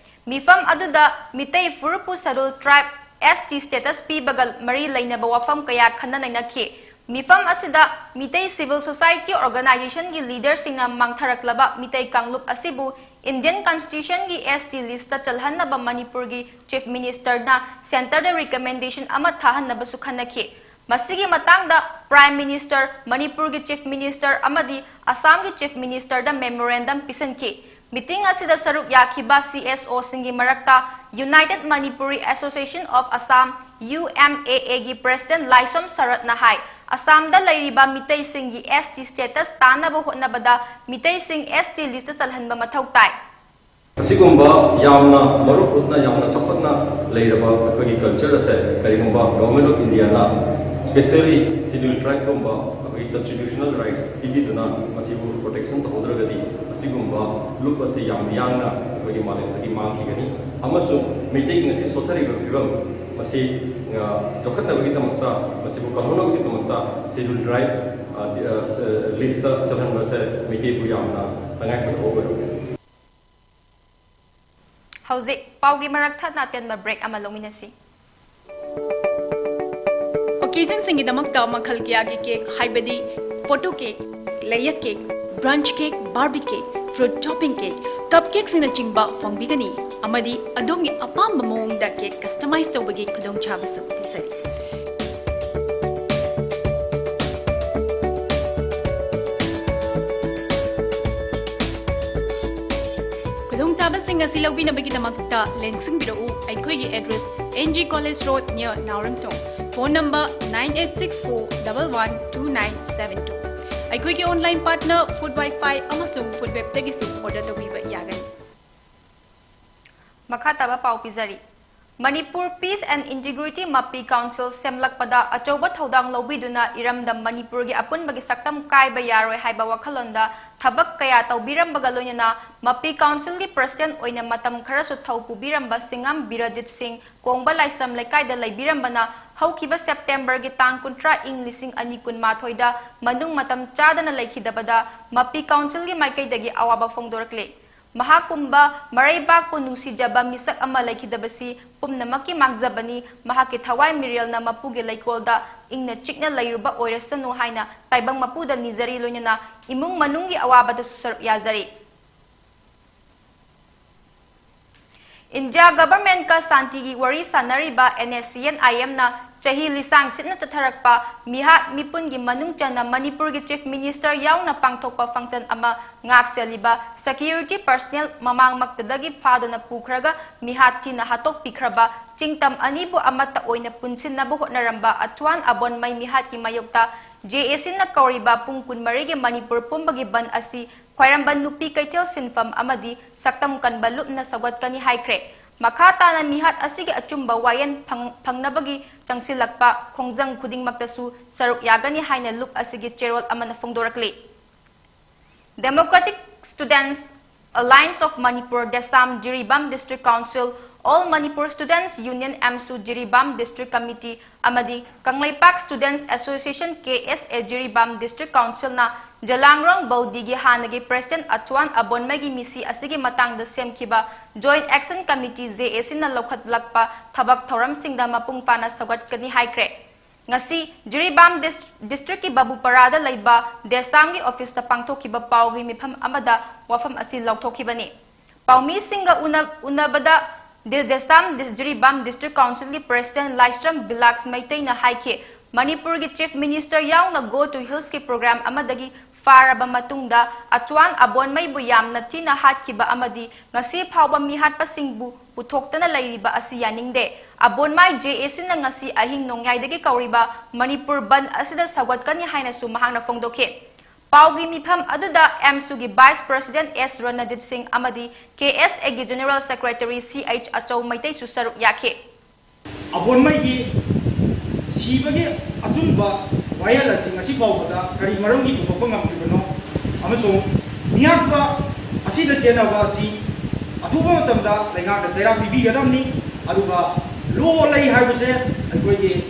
ꯃꯤꯐꯝ ꯑꯗꯨꯗ Meitei ꯐꯨꯔꯨꯞꯄꯨ Scheduled Tribe, ST status ꯄꯤꯕꯒ ꯃꯔꯤ ꯂꯩꯅꯕ ꯋꯥꯐꯝ ꯀꯌꯥ ꯈꯟꯅ ꯅꯩꯅꯈꯤ꯫ ꯃꯤꯐꯝ ꯑꯁꯤꯗ ꯃꯤꯇꯩ Civil Society Organizationꯒꯤ leaderꯁꯤꯡꯅ ꯃꯥꯡꯊꯔꯛꯂꯕ ꯃꯤꯇꯩ ꯀꯥꯡꯂꯨꯞ ꯑꯁꯤꯕꯨ Indian Constitution ꯒꯤ S T list ꯇ ꯆꯜꯍꯟꯅꯕ ꯃꯅꯤꯄꯨꯔꯒꯤ Chief Minister ꯅ Centre ꯗ recommendation ꯑꯃ ꯊꯥꯍꯟꯅꯕꯁꯨ ꯈꯟꯅꯈꯤ꯫ ꯃꯁꯤꯒꯤ ꯃꯇꯥꯡꯗ Prime Minister, ꯃꯅꯤꯄꯨꯔꯒꯤ Chief Minister ꯑꯃꯗꯤ ꯑꯁꯥꯝꯒꯤ Chief Minister ꯗ memorandum ꯄꯤꯁꯤꯟꯈꯤ꯫ Meeting ꯑꯁꯤꯗ ꯁꯔꯨꯛ ꯌꯥꯈꯤꯕ C S O ꯁꯤꯡꯒꯤ ꯃꯔꯛꯇ United Manipuri Association of Assam, U M A A ꯒꯤ President ꯂꯥꯏꯁꯣꯝ ꯁꯔꯠꯅ ꯍꯥꯏ, ꯑꯁꯥꯝꯗ ꯂꯩꯔꯤꯕ ꯃꯤꯇꯩꯁꯤꯡꯒꯤ S T status ꯇꯥꯟꯅꯕ ꯍꯣꯠꯅꯕꯗ ꯃꯤꯇꯩꯁꯤꯡ S T list ꯇ ꯆꯜꯍꯟꯕ ꯃꯊꯧ ꯇꯥꯏ꯫ ꯑꯁꯤꯒꯨꯝꯕ ꯌꯥꯝꯅ ꯃꯔꯨꯞ ꯍꯨꯠꯅ, ꯌꯥꯝꯅ ꯆꯥꯎꯈꯠꯅ ꯂꯩꯔꯕ ꯑꯩꯈꯣꯏꯒꯤ culture ꯑꯁꯦ ꯀꯔꯤꯒꯨꯝꯕ Government of India ꯅ specially Scheduled Tribe ꯀꯨꯝꯕ ꯑꯩꯈꯣꯏꯒꯤ constitutional rights ꯄꯤꯕꯤꯗꯨꯅ ꯃꯁꯤꯕꯨ protection ꯇꯧꯍꯧꯗ꯭ꯔꯒꯗꯤ ꯑꯁꯤꯒꯨꯝꯕ ꯂꯨꯞ ꯑꯁꯤ ꯌꯥꯝ ꯌꯥꯡꯅ ꯑꯩꯈꯣꯏꯒꯤ ꯃꯥꯂꯦꯝꯗꯒꯤ ꯃꯥꯡꯈꯤꯒꯅꯤ꯫ ꯑꯃꯁꯨꯡ ꯃꯩꯇꯩ ꯉꯁꯤ ꯁꯣꯠꯊꯔꯤꯕ ꯐꯤꯕꯝ ꯃꯁꯤ, ꯑ, ꯆꯥꯎꯈꯠꯅꯕꯒꯤꯗꯃꯛꯇ, ꯃꯁꯤꯕꯨ ꯀꯜꯍꯧꯅꯕꯒꯤꯗꯃꯛꯇ Scheduled Tribe, ꯑ, ꯑ, list ꯇ ꯆꯜꯍꯟꯕꯁꯦ ꯃꯩꯇꯩꯕꯨ ꯌꯥꯝꯅ ꯇꯉꯥꯏꯐꯗꯕ ꯑꯣꯏꯔꯝꯃꯦ꯫ ꯍꯧꯖꯤꯛ ꯄꯥꯎꯒꯤ ꯃꯔꯛ ꯊꯠꯅ ꯑꯇꯦꯟꯕ break ꯑꯃ ꯂꯧꯃꯤꯟꯅꯁꯤ꯫ Occasion ꯁꯤꯡꯒꯤꯗꯃꯛꯇ ꯃꯈꯜ ꯀꯌꯥꯒꯤ cake, ꯍꯥꯏꯕꯗꯤ photo cake, layer cake, brunch cake, Barbie cake, fruit topping cake, cupcake ꯁꯤꯡꯅꯆꯤꯡꯕ ꯐꯪꯕꯤꯒꯅꯤ, ꯑꯃꯗꯤ ꯑꯗꯣꯝꯒꯤ ꯑꯄꯥꯝꯕ ꯃꯑꯣꯡꯗ cake customize ꯇꯧꯕꯒꯤ ꯈꯨꯗꯣꯡꯆꯥꯕꯁꯨ ꯄꯤꯖꯔꯤ꯫ ꯈꯨꯗꯣꯡꯆꯥꯕꯁꯤꯡ ꯑꯁꯤ ꯂꯧꯕꯤꯅꯕꯒꯤꯗꯃꯛꯇ ꯂꯦꯡꯁꯤꯟꯕꯤꯔꯛꯎ ꯑꯩꯈꯣꯏꯒꯤ address, N G College Road, near ꯅꯥꯎꯔꯦꯝꯊꯣꯡ꯫ Phone number nine eight six four double one two nine seven two꯫ ꯑꯩꯈꯣꯏꯒꯤ online partner Food Wi-Fi ꯑꯃꯁꯨꯡ Food Web ꯇꯒꯤꯁꯨ order ꯇꯧꯕꯤꯕ ꯌꯥꯒꯅꯤ꯫ ꯃꯈꯥ ꯇꯥꯕ ꯄꯥꯎ ꯄꯤꯖꯔꯤ꯫ ꯃꯅꯤꯄꯨꯔ Peace and Integrity ꯃꯄꯤ Council ꯁꯦꯝꯂꯛꯄꯗ ꯑꯆꯧꯕ ꯊꯧꯗꯥꯡ ꯂꯧꯕꯤꯗꯨꯅ ꯏꯔꯝꯗꯝ ꯃꯅꯤꯄꯨꯔꯒꯤ ꯑꯄꯨꯟꯕꯒꯤ ꯁꯛꯇꯝ ꯀꯥꯏꯕ ꯌꯥꯔꯣꯏ ꯍꯥꯏꯕ ꯋꯥꯈꯜꯂꯣꯟꯗ ꯊꯕꯛ ꯀꯌꯥ ꯇꯧꯕꯤꯔꯝꯕꯒ ꯂꯣꯏꯅꯅ ꯃꯄꯤ Council ꯒꯤ President ꯑꯣꯏꯅ ꯃꯇꯝ ꯈꯔꯁꯨ ꯊꯧ ꯄꯨꯕꯤꯔꯝꯕ ꯁꯤꯡꯉꯝ ꯕꯤꯔꯖꯤꯠ ꯁꯤꯡ ꯀꯣꯡꯕ ꯂꯥꯏꯁ꯭ꯔꯝ ꯂꯩꯀꯥꯏꯗ ꯂꯩꯕꯤꯔꯝꯕꯅ ꯍꯧꯈꯤꯕ September ꯒꯤ ꯇꯥꯡ ꯀꯨꯟꯊ꯭ꯔꯥ, ꯏꯪ ꯂꯤꯁꯤꯡ ꯑꯅꯤ ꯀꯨꯟꯃꯥꯊꯣꯏꯗ ꯃꯅꯨꯡ ꯃꯇꯝ ꯆꯥꯗꯅ ꯂꯩꯈꯤꯗꯕꯗ ꯃꯄꯤ Council ꯒꯤ ꯃꯥꯏꯀꯩꯗꯒꯤ ꯑꯋꯥꯕ ꯐꯣꯡꯗꯣꯔꯛꯂꯤ꯫ ꯃꯍꯥꯛꯀꯨꯝꯕ ꯃꯔꯩꯕꯥꯛꯄꯨ ꯅꯨꯡꯁꯤꯖꯕ ꯃꯤꯁꯛ ꯑꯃ ꯂꯩꯈꯤꯗꯕꯁꯤ ꯄꯨꯝꯅꯃꯛꯀꯤ ꯃꯥꯡꯖꯕꯅꯤ꯫ ꯃꯍꯥꯛꯀꯤ ꯊꯋꯥꯏ ꯃꯤꯔꯦꯜꯅ ꯃꯄꯨꯒꯤ ꯂꯩꯀꯣꯜꯗ ꯏꯪꯅ ꯆꯤꯛꯅ ꯂꯩꯔꯨꯕ ꯑꯣꯏꯔꯁꯅꯨ ꯍꯥꯏꯅ ꯇꯥꯏꯕꯪ ꯃꯄꯨꯗ ꯅꯤꯖꯔꯤ, ꯂꯣꯏꯅꯅ ꯏꯃꯨꯡ ꯃꯅꯨꯡꯒꯤ ꯑꯋꯥꯕꯗꯁꯨ ꯁꯔꯨꯛ ꯌꯥꯖꯔꯤ꯫ ꯏꯟꯗꯤꯌꯥ ꯒꯚꯔꯟꯃꯦꯟꯠꯀ ꯁꯥꯟꯇꯤꯒꯤ ꯋꯥꯔꯤ ꯁꯥꯟꯅꯔꯤꯕ NSCN-IM-ꯅ ꯆꯍꯤ ꯂꯤꯁꯥꯡ ꯁꯤꯠꯅ ꯆꯠꯊꯔꯛꯄ ꯃꯤꯍꯥꯠ ꯃꯤꯄꯨꯟꯒꯤ ꯃꯅꯨꯡ ꯆꯟꯅ ꯃꯅꯤꯄꯨꯔꯒꯤ Chief Minister ꯌꯥꯎꯅ ꯄꯥꯡꯊꯣꯛꯄ function ꯑꯃ ꯉꯥꯛꯁꯦꯜꯂꯤꯕ security personnel ꯃꯃꯥꯡꯃꯛꯇꯗꯒꯤ ꯐꯥꯗꯨꯅ ꯄꯨꯈ꯭ꯔꯒ ꯃꯤꯍꯥꯠ ꯊꯤꯅ ꯍꯥꯠꯇꯣꯛꯄꯤꯈ꯭ꯔꯕ ꯆꯤꯡꯇꯝ ꯑꯅꯤꯕꯨ ꯑꯃꯠꯇ ꯑꯣꯏꯅ ꯄꯨꯟꯁꯤꯟꯅꯕ ꯍꯣꯠꯅꯔꯝꯕ ꯑꯆ꯭ꯋꯥꯟ ꯑꯕꯣꯟꯃꯩ ꯃꯤꯍꯥꯠꯀꯤ ꯃꯥꯌꯣꯛꯇ JAC-ꯅ ꯀꯧꯔꯤꯕ ꯄꯨꯡ ꯀꯨꯟꯃꯔꯤꯒꯤ ꯃꯅꯤꯄꯨꯔ ꯄꯨꯝꯕꯒꯤ ꯕꯟ ꯑꯁꯤ ꯈ꯭ꯋꯥꯏꯔꯝꯕꯟ ꯅꯨꯄꯤ ꯀꯩꯊꯦꯜ ꯁꯤꯟꯐꯝ ꯑꯃꯗꯤ ꯁꯛꯇꯝ ꯀꯟꯕ ꯂꯨꯞꯅ ꯁꯧꯒꯠꯀꯅꯤ ꯍꯥꯏꯈ꯭ꯔꯦ꯫ ꯃꯈꯥ ꯇꯥꯅ ꯃꯤꯍꯥꯠ ꯑꯁꯤꯒꯤ ꯑꯆꯨꯝꯕ ꯋꯥꯌꯦꯜ ꯐꯪ-, ꯐꯪꯅꯕꯒꯤ ꯆꯪꯁꯤꯜꯂꯛꯄ ꯈꯣꯡꯖꯪ ꯈꯨꯗꯤꯡꯃꯛꯇꯁꯨ ꯁꯔꯨꯛ ꯌꯥꯒꯅꯤ ꯍꯥꯏꯅ ꯂꯨꯞ ꯑꯁꯤꯒꯤ ꯆꯦꯔꯣꯜ ꯑꯃꯅ ꯐꯣꯡꯗꯣꯔꯛꯂꯤ꯫ Democratic Students Alliance of Manipur, DESAM, Jiribam District Council, All Manipur Students Union, AMSU, Jiribam District Committee ꯑꯃꯗꯤ Kangleipak Students Association, KSA, Jiribam District Council-ꯅ ꯖꯂꯥꯡꯔꯣꯡ ꯕꯧꯗꯤꯒꯤ ꯍꯥꯟꯅꯒꯤ President ꯑꯆ꯭ꯋꯥꯟ ꯑꯕꯣꯟꯃꯩꯒꯤ ꯃꯤꯁꯤ ꯑꯁꯤꯒꯤ ꯃꯇꯥꯡꯗ ꯁꯦꯝꯈꯤꯕ Joint Action Committee, JAC-ꯅ ꯂꯧꯈꯠꯂꯛꯄ ꯊꯕꯛ ꯊꯧꯔꯝꯁꯤꯡꯗ ꯃꯄꯨꯡ ꯐꯥꯅ ꯁꯧꯒꯠꯀꯅꯤ ꯍꯥꯏꯈ꯭ꯔꯦ꯫ ꯉꯁꯤ ꯖꯤꯔꯤꯕꯥꯝ ꯗꯤꯁ-, district-ꯀꯤ ꯕꯥꯕꯨꯄꯥꯔꯥꯗ ꯂꯩꯕ DESAM-ꯒꯤ office-ꯇ ꯄꯥꯡꯊꯣꯛꯈꯤꯕ ꯄꯥꯎꯒꯤ ꯃꯤꯐꯝ ꯑꯃꯗ ꯋꯥꯐꯝ ꯑꯁꯤ ꯂꯥꯎꯊꯣꯛꯈꯤꯕꯅꯤ꯫ ꯄꯥꯎꯃꯤꯁꯤꯡꯒ ꯎꯅ-, ꯎꯅꯕꯗ ꯗꯦ-, DESAM this-, Jiribam District Council-ꯒꯤ President ꯂꯥꯏꯁ꯭ꯔꯝ ꯕꯤꯂꯥꯛꯁ ꯃꯩꯇꯩꯅ ꯍꯥꯏꯈꯤ, ꯃꯅꯤꯄꯨꯔꯒꯤ Chief Minister ꯌꯥꯎꯅ Go to Hills-ꯀꯤ program ꯑꯃꯗꯒꯤ ꯐꯥꯔꯕ ꯃꯇꯨꯡꯗ ꯑꯆ꯭ꯋꯥꯟ ꯑꯕꯣꯟꯃꯩꯕꯨ ꯌꯥꯝꯅ ꯊꯤꯅ ꯍꯥꯠꯈꯤꯕ ꯑꯃꯗꯤ ꯉꯁꯤ ꯐꯥꯎꯕ ꯃꯤꯍꯥꯠꯄꯁꯤꯡꯕꯨ ꯄꯨꯊꯣꯛꯇꯅ ꯂꯩꯔꯤꯕ ꯑꯁꯤ ꯌꯥꯅꯤꯡꯗꯦ꯫ ꯑꯕꯣꯟꯃꯥꯏ JAC-ꯅ ꯉꯁꯤ ꯑꯍꯤꯡ ꯅꯣꯡꯌꯥꯏꯗꯒꯤ ꯀꯧꯔꯤꯕ ꯃꯅꯤꯄꯨꯔ ꯕꯟ ꯑꯁꯤꯗ ꯁꯧꯒꯠꯀꯅꯤ ꯍꯥꯏꯅꯁꯨ ꯃꯍꯥꯛꯅ ꯐꯣꯡꯗꯣꯛꯈꯤ꯫ ꯄꯥꯎꯒꯤ ꯃꯤꯐꯝ ꯑꯗꯨꯗ AMSU-ꯒꯤ Vice President ꯑꯦꯁ ꯔꯅꯗꯤꯠ ꯁꯤꯡ ꯑꯃꯗꯤ KSA-ꯒꯤ General Secretary ꯁꯤ ꯑꯩꯆ ꯑꯆꯧ ꯃꯩꯇꯩꯁꯨ ꯁꯔꯨꯛ ꯌꯥꯈꯤ꯫ ꯑꯕꯣꯟꯃꯩꯒꯤ ꯁꯤꯕꯒꯤ ꯑꯆꯨꯝꯕ ꯋꯥꯌꯦꯜ ꯑꯁꯤ ꯉꯁꯤ ꯐꯥꯎꯕꯗ ꯀꯔꯤ ꯃꯔꯝꯒꯤ ꯄꯨꯊꯣꯛꯄ ꯉꯝꯗ꯭ꯔꯤꯕꯅꯣ ꯑꯃꯁꯨꯡ ꯃꯤꯍꯥꯠꯄ ꯑꯁꯤꯗ ꯆꯦꯟꯅꯕ ꯑꯁꯤ ꯑꯊꯨꯕ ꯃꯇꯝꯗ ꯂꯩꯉꯥꯛꯅ ꯆꯩꯔꯥꯛ ꯄꯤꯕꯤꯒꯗꯕꯅꯤ꯫ ꯑꯗꯨꯒ law ꯂꯩ ꯍꯥꯏꯕꯁꯦ ꯑꯩꯈꯣꯏꯒꯤ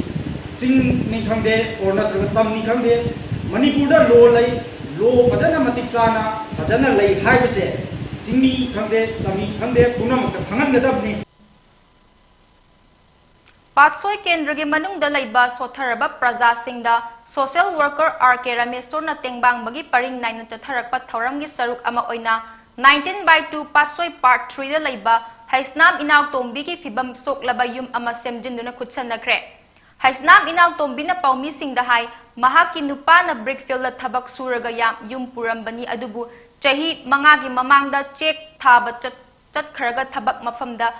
ꯆꯤꯡꯅꯤ ꯈꯪꯗꯦ, or ꯅꯠꯇ꯭ꯔꯒ ꯇꯝꯅꯤ ꯈꯪꯗꯦ, ꯃꯅꯤꯄꯨꯔꯗ law ꯂꯩ, law ꯐꯖꯅ ꯃꯇꯤꯛ ꯆꯥꯅ ꯐꯖꯅ ꯂꯩ ꯍꯥꯏꯕꯁꯦ ꯆꯤꯡꯃꯤ ꯈꯪꯗꯦ, ꯇꯝꯃꯤ ꯈꯪꯗꯦ, ꯄꯨꯝꯅꯃꯛꯇ ꯈꯪꯍꯟꯒꯗꯕꯅꯤ꯫ ꯄꯥꯠꯁꯣꯏ ꯀꯦꯟꯗ꯭ꯔꯒꯤ ꯃꯅꯨꯡꯗ ꯂꯩꯕ ꯁꯣꯠꯊꯔꯕ ꯄ꯭ꯔꯖꯥꯁꯤꯡꯗ social worker ꯑꯥꯔ ꯀꯦ ꯔꯥꯃꯦꯁꯣꯔꯅ ꯇꯦꯡꯕꯥꯡꯕꯒꯤ ꯄꯔꯤꯡ ꯅꯥꯏꯅ ꯆꯠꯊꯔꯛꯄ ꯊꯧꯔꯝꯒꯤ ꯁꯔꯨꯛ ꯑꯃ ꯑꯣꯏꯅ nineteen by two Patsoi Part three-ꯗ ꯂꯩꯕ ꯍꯩꯁꯅꯥꯝ ꯏꯅꯥꯎꯇꯣꯝꯕꯤꯒꯤ ꯐꯤꯕꯝ ꯁꯣꯛꯂꯕ ꯌꯨꯝ ꯑꯃ ꯁꯦꯝꯖꯤꯟꯗꯨꯅ ꯈꯨꯠꯁꯝꯅꯈ꯭ꯔꯦ꯫ ꯍꯩꯁꯅꯥꯝ ꯏꯅꯥꯎꯇꯣꯝꯕꯤꯅ ꯄꯥꯎꯃꯤꯁꯤꯡꯗ ꯍꯥꯏ, ꯃꯍꯥꯛꯀꯤ ꯅꯨꯄꯥꯅ ꯕ꯭ꯔꯤꯛ ꯐꯤꯜꯗ ꯊꯕꯛ ꯁꯨꯔꯒ ꯌꯥꯝ ꯌꯨꯝ ꯄꯨꯔꯝꯕꯅꯤ, ꯑꯗꯨꯕꯨ ꯆꯍꯤ ꯃꯉꯥꯒꯤ ꯃꯃꯥꯡꯗ ꯆꯦꯛ ꯊꯥꯕ ꯆꯠ-, ꯆꯠꯈ꯭ꯔꯒ ꯊꯕꯛ ꯃꯐꯝꯗ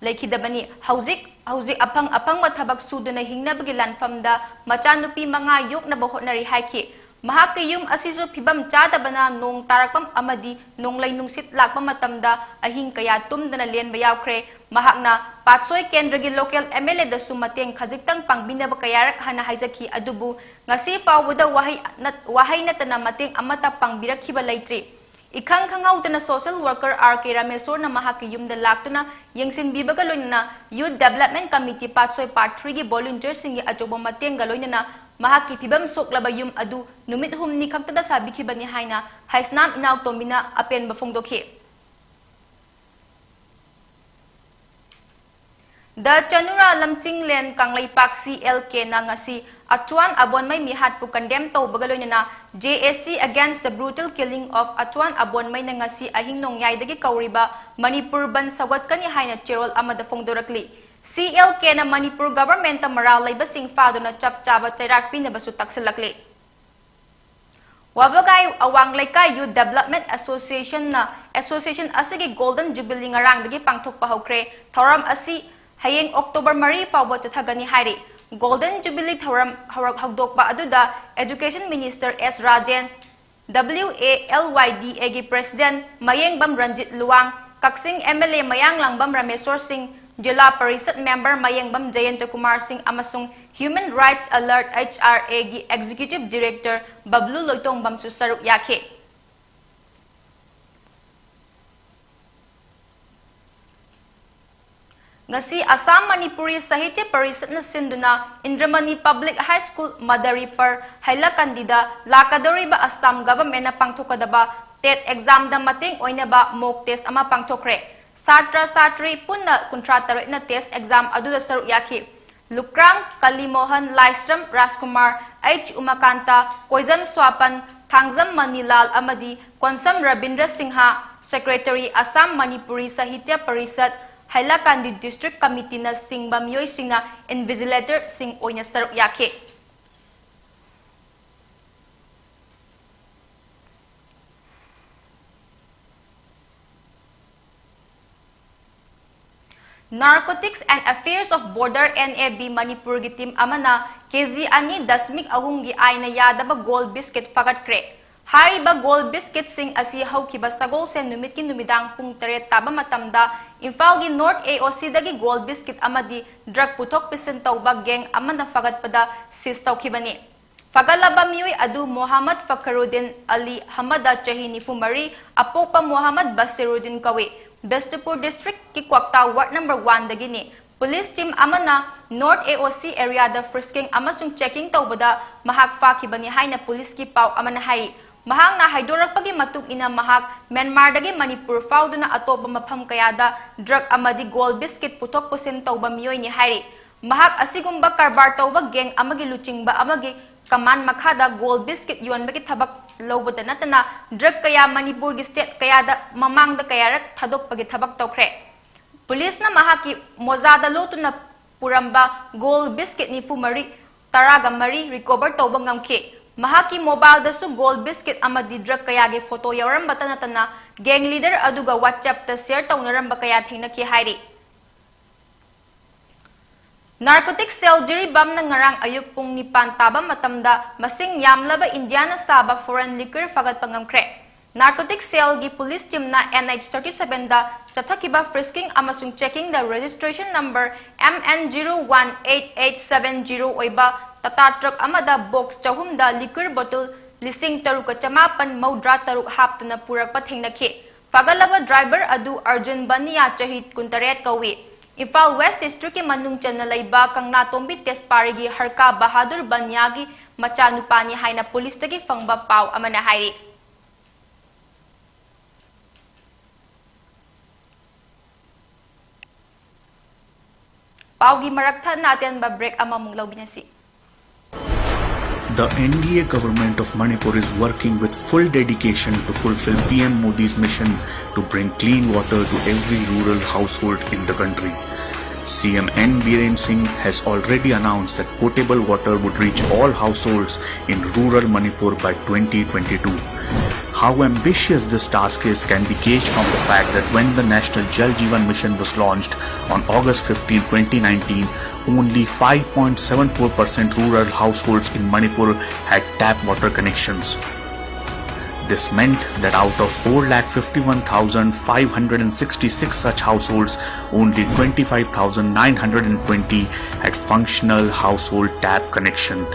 ꯂꯩꯈꯤꯗꯕꯅꯤ꯫ ꯍꯧꯖꯤꯛ ꯍꯧꯖꯤꯛ ꯑꯐꯪ ꯑꯐꯪꯕ ꯊꯕꯛ ꯁꯨꯗꯨꯅ ꯍꯤꯡꯅꯕꯒꯤ ꯂꯥꯟꯐꯝꯗ ꯃꯆꯥꯅꯨꯄꯤ ꯃꯉꯥ ꯌꯣꯛꯅꯕ ꯍꯣꯠꯅꯔꯤ ꯍꯥꯏꯈꯤ꯫ ꯃꯍꯥꯛꯀꯤ ꯌꯨꯝ ꯑꯁꯤꯁꯨ ꯐꯤꯕꯝ ꯆꯥꯗꯕꯅ ꯅꯣꯡ ꯇꯥꯔꯛꯄ ꯑꯃꯗꯤ ꯅꯣꯡꯂꯩ ꯅꯨꯡꯁꯤꯠ ꯂꯥꯛꯄ ꯃꯇꯝꯗ ꯑꯍꯤꯡ ꯀꯌꯥ ꯇꯨꯝꯗꯅ ꯂꯦꯟꯕ ꯌꯥꯎꯈ꯭ꯔꯦ꯫ ꯃꯍꯥꯛꯅ ꯄꯥꯠꯁꯣꯏ ꯀꯦꯟꯗ꯭ꯔꯒꯤ local MLAꯗꯁꯨ ꯃꯇꯦꯡ ꯈꯖꯤꯛꯇꯪ ꯄꯥꯡꯕꯤꯅꯕ ꯀꯌꯥꯔꯛ ꯍꯥꯟꯅ ꯍꯥꯏꯖꯈꯤ, ꯑꯗꯨꯕꯨ ꯉꯁꯤ ꯐꯥꯎꯕꯗ ꯋꯥꯍꯩ ꯅꯠ-, ꯋꯥꯍꯩ ꯅꯠꯇꯅ ꯃꯇꯦꯡ ꯑꯃꯠꯇ ꯄꯥꯡꯕꯤꯔꯛꯈꯤꯕ ꯂꯩꯇ꯭ꯔꯤ꯫ ꯏꯈꯪ ꯈꯪꯍꯧꯗꯅ social worker R K ꯔꯥꯃꯦꯁꯣꯔꯅ ꯃꯍꯥꯛꯀꯤ ꯌꯨꯝꯗ ꯂꯥꯛꯇꯨꯅ ꯌꯦꯡꯁꯤꯟꯕꯤꯕꯒ ꯂꯣꯏꯅꯅ Youth Development Committee ꯄꯥꯠꯁꯣꯏ Part Threeꯒꯤ volunteerꯁꯤꯡꯒꯤ ꯑꯆꯧꯕ ꯃꯇꯦꯡꯒ ꯂꯣꯏꯅꯅ ꯃꯍꯥꯛꯀꯤ ꯐꯤꯕꯝ ꯁꯣꯛꯂꯕ ꯌꯨꯝ ꯑꯗꯨ ꯅꯨꯃꯤꯠ ꯍꯨꯝꯅꯤ ꯈꯛꯇꯗ ꯁꯥꯕꯤꯈꯤꯕꯅꯤ ꯍꯥꯏꯅ ꯍꯩꯁꯅꯥꯝ ꯏꯅꯥꯎꯇꯣꯝꯕꯤꯅ ꯑꯄꯦꯟꯕ ꯐꯣꯡꯗꯣꯛꯈꯤ꯫ The Chanura Lamsinglen Kangleipak C L Kꯅ ꯉꯁꯤ ꯑꯆ꯭ꯋꯥꯟ ꯑꯕꯣꯟꯃꯩ ꯃꯤꯍꯥꯠꯄꯨ condemn ꯇꯧꯕꯒ ꯂꯣꯏꯅꯅ J A C Against the Brutal Killing of ꯑꯆ꯭ꯋꯥꯟ ꯑꯕꯣꯟꯃꯩꯅ ꯉꯁꯤ ꯑꯍꯤꯡ ꯅꯣꯡꯌꯥꯏꯗꯒꯤ ꯀꯧꯔꯤꯕ ꯃꯅꯤꯄꯨꯔ ꯕꯟ ꯁꯧꯒꯠꯀꯅꯤ ꯍꯥꯏꯅ ꯆꯦꯔꯣꯜ ꯑꯃꯗ ꯐꯣꯡꯗꯣꯔꯛꯂꯤ꯫ C L Kꯅ ꯃꯅꯤꯄꯨꯔ governmentꯇ ꯃꯔꯥꯜ ꯂꯩꯕꯁꯤꯡ ꯐꯥꯗꯨꯅ ꯆꯞ ꯆꯥꯕ ꯆꯩꯔꯥꯛ ꯄꯤꯅꯕꯁꯨ ꯇꯛꯁꯤꯜꯂꯛꯂꯤ꯫ ꯋꯥꯕꯒꯥꯏ ꯑꯋꯥꯡ ꯂꯩꯀꯥꯏ Youth Development Associationꯅ association ꯑꯁꯤꯒꯤ Golden Jubilee ꯉꯔꯥꯡꯗꯒꯤ ꯄꯥꯡꯊꯣꯛꯄ ꯍꯧꯈ꯭ꯔꯦ꯫ ꯊꯧꯔꯝ ꯑꯁꯤ ꯍꯌꯦꯡ October ꯃꯔꯤ ꯐꯥꯎꯕ ꯆꯠꯊꯒꯅꯤ ꯍꯥꯏꯔꯤ꯫ Golden Jubilee ꯊꯧꯔꯝ ꯍꯧꯔꯛ-, ꯍꯧꯗꯣꯛꯄ ꯑꯗꯨꯗ Education Minister S Rajen, W A L Y D Aꯒꯤ President Mayengbam Ranjit Luwang, Kakching M L A ꯃꯌꯥꯡꯂꯥꯡꯕꯝ ꯔꯥꯃꯦꯁꯣꯔ ꯁꯤꯡ, ꯖꯤꯂꯥ ꯄꯔꯤꯁꯠ member ꯃꯌꯦꯡꯕꯝ ꯖꯌꯟꯇ ꯀꯨꯃꯥꯔ ꯁꯤꯡ ꯑꯃꯁꯨꯡ Human Rights Alert H R Aꯒꯤ Executive Director ꯕꯕ꯭ꯂꯨ ꯂꯣꯏꯇꯣꯡꯕꯝꯁꯨ ꯁꯔꯨꯛ ꯌꯥꯈꯤ꯫ ꯉꯁꯤ ꯑꯁꯥꯝ ꯃꯅꯤꯄꯨꯔꯤ ꯁꯥꯍꯤꯇ꯭ꯌ ꯄꯔꯤꯁꯠꯅ ꯁꯤꯟꯗꯨꯅ ꯏꯟꯗ꯭ꯔꯃꯅꯤ Public High School ꯃꯗꯔꯤꯄꯔ ꯍꯩꯂꯥꯀꯟꯗꯤꯗ ꯂꯥꯛꯀꯗꯧꯔꯤꯕ ꯑꯁꯥꯝ governmentꯅ ꯄꯥꯡꯊꯣꯛꯀꯗꯕ TET examꯗ ꯃꯇꯦꯡ ꯑꯣꯏꯅꯕ mock test ꯑꯃ ꯄꯥꯡꯊꯣꯛꯈ꯭ꯔꯦ꯫ ꯁꯥꯇ꯭ꯔ ꯁꯥꯇ꯭ꯔꯤ ꯄꯨꯟꯅ ꯀꯨꯟꯊ꯭ꯔꯥ ꯇꯔꯦꯠꯅ test exam ꯑꯗꯨꯗ ꯁꯔꯨꯛ ꯌꯥꯈꯤ꯫ ꯂꯨꯀ꯭ꯔꯥꯡ, ꯀꯂꯤꯃꯣꯍꯟ, ꯂꯥꯏꯁ꯭ꯔꯝ ꯔꯥꯖꯀꯨꯃꯥꯔ, H ꯎꯃꯥꯀꯥꯟꯇ, ꯀꯣꯏꯖꯝ ꯁ꯭ꯋꯥꯄꯟ, ꯀꯥꯡꯖꯝ ꯃꯅꯤꯂꯥꯜ ꯑꯃꯗꯤ Konsam Rabindra Singh, Secretary Assam Manipuri Sahitya Parishad, ꯍꯥꯏꯂꯥꯀꯥꯟꯗꯤ District Committeeꯅ ꯆꯤꯡꯕ ꯃꯤꯑꯣꯏꯁꯤꯡꯅ invigilatorꯁꯤꯡ ꯑꯣꯏꯅ ꯁꯔꯨꯛ ꯌꯥꯈꯤ꯫ Narcotics and Affairs of Border, N A B, ꯃꯅꯤꯄꯨꯔꯒꯤ team ꯑꯃꯅ ꯀꯦ ꯖꯤ ꯑꯅꯤ ꯗꯁꯃꯤꯛ ꯑꯍꯨꯝꯒꯤ ꯑꯥꯏꯟꯅ ꯌꯥꯗꯕ ꯒꯣꯜ ꯕꯤꯁꯀꯤꯠ ꯐꯥꯒꯠꯈ꯭ꯔꯦ꯫ ꯍꯥꯏꯔꯤꯕ ꯒꯣꯜ ꯕꯤꯁꯀꯤꯠꯁꯤꯡ ꯑꯁꯤ ꯍꯧꯈꯤꯕ ꯁꯒꯣꯜꯁꯦꯟ ꯅꯨꯃꯤꯠꯀꯤ ꯅꯨꯃꯤꯗꯥꯡ ꯄꯨꯡ ꯇꯔꯦꯠ ꯇꯥꯕ ꯃꯇꯝꯗ ꯏꯝꯐꯥꯜꯒꯤ North A O Cꯗꯒꯤ ꯒꯣꯜ ꯕꯤꯁꯀꯤꯠ ꯑꯃꯗꯤ drug ꯄꯨꯊꯣꯛ ꯄꯨꯁꯤꯟ ꯇꯧꯕ gang ꯑꯃꯅ ꯐꯥꯒꯠꯄꯗ seize ꯇꯧꯈꯤꯕꯅꯤ꯫ ꯐꯒꯠꯂꯕ ꯃꯤꯑꯣꯏ ꯑꯗꯨ ꯃꯣꯍꯥꯃꯗ ꯐꯈꯔꯨꯗꯤꯟ ꯑꯂꯤ ꯍꯃꯗ, ꯆꯍꯤ ꯅꯤꯐꯨ ꯃꯔꯤ, ꯑꯄꯣꯛꯄ ꯃꯣꯍꯥꯃꯗ ꯕꯁꯤꯔꯨꯗꯤꯟ ꯀꯧꯏ꯫ ꯕꯤꯁꯅꯨꯄꯨꯔ districtꯀꯤ ꯀ꯭ꯋꯥꯛꯇꯥ ward number oneꯗꯒꯤꯅꯤ꯫ Police team ꯑꯃꯅ North A O C areaꯗ frisking ꯑꯃꯁꯨꯡ checking ꯇꯧꯕꯗ ꯃꯍꯥꯛ ꯐꯥꯈꯤꯕꯅꯤ ꯍꯥꯏꯅ policeꯀꯤ ꯄꯥꯎ ꯑꯃꯅ ꯍꯥꯏꯔꯤ꯫ ꯃꯍꯥꯛꯅ ꯍꯥꯏꯗꯣꯔꯛꯄꯒꯤ ꯃꯇꯨꯡ ꯏꯟꯅ, ꯃꯍꯥꯛ ꯃ꯭ꯌꯥꯟꯃꯥꯔꯗꯒꯤ ꯃꯅꯤꯄꯨꯔ ꯐꯥꯎꯗꯨꯅ ꯑꯇꯣꯞꯄ ꯃꯐꯝ ꯀꯌꯥꯗ drug ꯑꯃꯗꯤ ꯒꯣꯜ ꯕꯤꯁꯀꯤꯠ ꯄꯨꯊꯣꯛ ꯄꯨꯁꯤꯟ ꯇꯧꯕ ꯃꯤꯑꯣꯏꯅꯤ ꯍꯥꯏꯔꯤ꯫ ꯃꯍꯥꯛ ꯑꯁꯤꯒꯨꯝꯕ ꯀꯔꯕꯥꯔ ꯇꯧꯕ gang ꯑꯃꯒꯤ ꯂꯨꯆꯤꯡꯕ ꯑꯃꯒꯤ command ꯃꯈꯥꯗ ꯒꯣꯜ ꯕꯤꯁꯀꯤꯠ ꯌꯣꯟꯕꯒꯤ ꯊꯕꯛ ꯂꯧꯕꯗ ꯅꯠꯇꯅ, drug ꯀꯌꯥ ꯃꯅꯤꯄꯨꯔꯒꯤ state ꯀꯌꯥꯗ ꯃꯃꯥꯡꯗ ꯀꯌꯥꯔꯛ ꯊꯥꯗꯣꯛꯄꯒꯤ ꯊꯕꯛ ꯇꯧꯈ꯭ꯔꯦ꯫ Policeꯅ ꯃꯍꯥꯛꯀꯤ ꯃꯣꯖꯥꯗ ꯂꯣꯠꯇꯨꯅ ꯄꯨꯔꯝꯕ ꯒꯣꯜ ꯕꯤꯁꯀꯤꯠ ꯅꯤꯐꯨ ꯃꯔꯤ, ꯇꯔꯥꯒ ꯃꯔꯤ recover ꯇꯧꯕ ꯉꯝꯈꯤ꯫ ꯃꯍꯥꯛꯀꯤ mobileꯗꯁꯨ ꯒꯣꯜ ꯕꯤꯁꯀꯤꯠ ꯑꯃꯗꯤ drug ꯀꯌꯥꯒꯤ photo ꯌꯥꯎꯔꯝꯕꯇ ꯅꯠꯇꯅ, gang leader ꯑꯗꯨꯒ WhatsAppꯇ share ꯇꯧꯅꯔꯝꯕ ꯀꯌꯥ ꯊꯦꯡꯅꯈꯤ ꯍꯥꯏꯔꯤ꯫ Narcotic cell ꯖꯤꯔꯤꯕꯥꯝꯅ ꯉꯔꯥꯡ ꯑꯌꯨꯛ ꯄꯨꯡ ꯅꯤꯄꯥꯟ ꯇꯥꯕ ꯃꯇꯝꯗ ꯃꯁꯤꯡ ꯌꯥꯝꯂꯕ ꯏꯟꯗꯤꯌꯥꯅ ꯁꯥꯕ foreign liquor ꯐꯥꯒꯠꯄ ꯉꯝꯈ꯭ꯔꯦ꯫ Narcotic cellꯒꯤ police teamꯅ N H thirty sevenꯗ ꯆꯠꯊꯈꯤꯕ frisking ꯑꯃꯁꯨꯡ checkingꯗ registration number M N zero one eight eight seven zero ꯑꯣꯏꯕ Tata truck ꯑꯃꯗ box ꯆꯍꯨꯝꯗ liquor bottle ꯂꯤꯁꯤꯡ ꯇꯔꯨꯛꯀ ꯆꯃꯥꯄꯟ ꯃꯧꯗ꯭ꯔꯥ ꯇꯔꯨꯛ ꯍꯥꯞꯇꯨꯅ ꯄꯨꯔꯛꯄ ꯊꯦꯡꯅꯈꯤ꯫ ꯐꯥꯒꯠꯂꯕ driver ꯑꯗꯨ ꯑꯔꯖꯨꯟ ꯕꯅꯤꯌꯥ, ꯆꯍꯤ ꯀꯨꯟꯇꯔꯦꯠ ꯀꯧꯏ꯫ ꯏꯝꯐꯥꯜ West districtꯀꯤ ꯃꯅꯨꯡ ꯆꯟꯅ ꯂꯩꯕ ꯀꯪꯂꯥꯇꯣꯝꯕꯤ ꯇꯦꯖꯄꯥꯔꯤꯒꯤ ꯍꯔꯀꯥ ꯕꯍꯥꯗꯨꯔ ꯕꯅꯤꯌꯥꯒꯤ ꯃꯆꯥꯅꯨꯄꯥꯅꯤ ꯍꯥꯏꯅ policeꯇꯒꯤ ꯐꯪꯕ ꯄꯥꯎ ꯑꯃꯅ ꯍꯥꯏꯔꯤ꯫ ꯄꯥꯎꯒꯤ ꯃꯔꯛ ꯊꯠꯅ ꯑꯇꯦꯟꯕ break ꯑꯃꯃꯨꯛ ꯂꯧꯃꯤꯟꯅꯁꯤ꯫ The N D A government of Manipur is working with full dedication to fulfill P M Modi's mission to bring clean water to every rural household in the country. C M N Biren Singh has already announced that potable water would reach all households in rural Manipur by twenty twenty-two. How ambitious this task is can be gauged from the fact that when the National Jal Jeevan Mission was launched on August fifteenth, twenty nineteen, only five point seven four percent rural households in Manipur had tap water connections. This meant that out of four lakh fifty-one thousand five hundred and sixty-six such households, only twenty-five thousand nine hundred and twenty had functional household tap connection.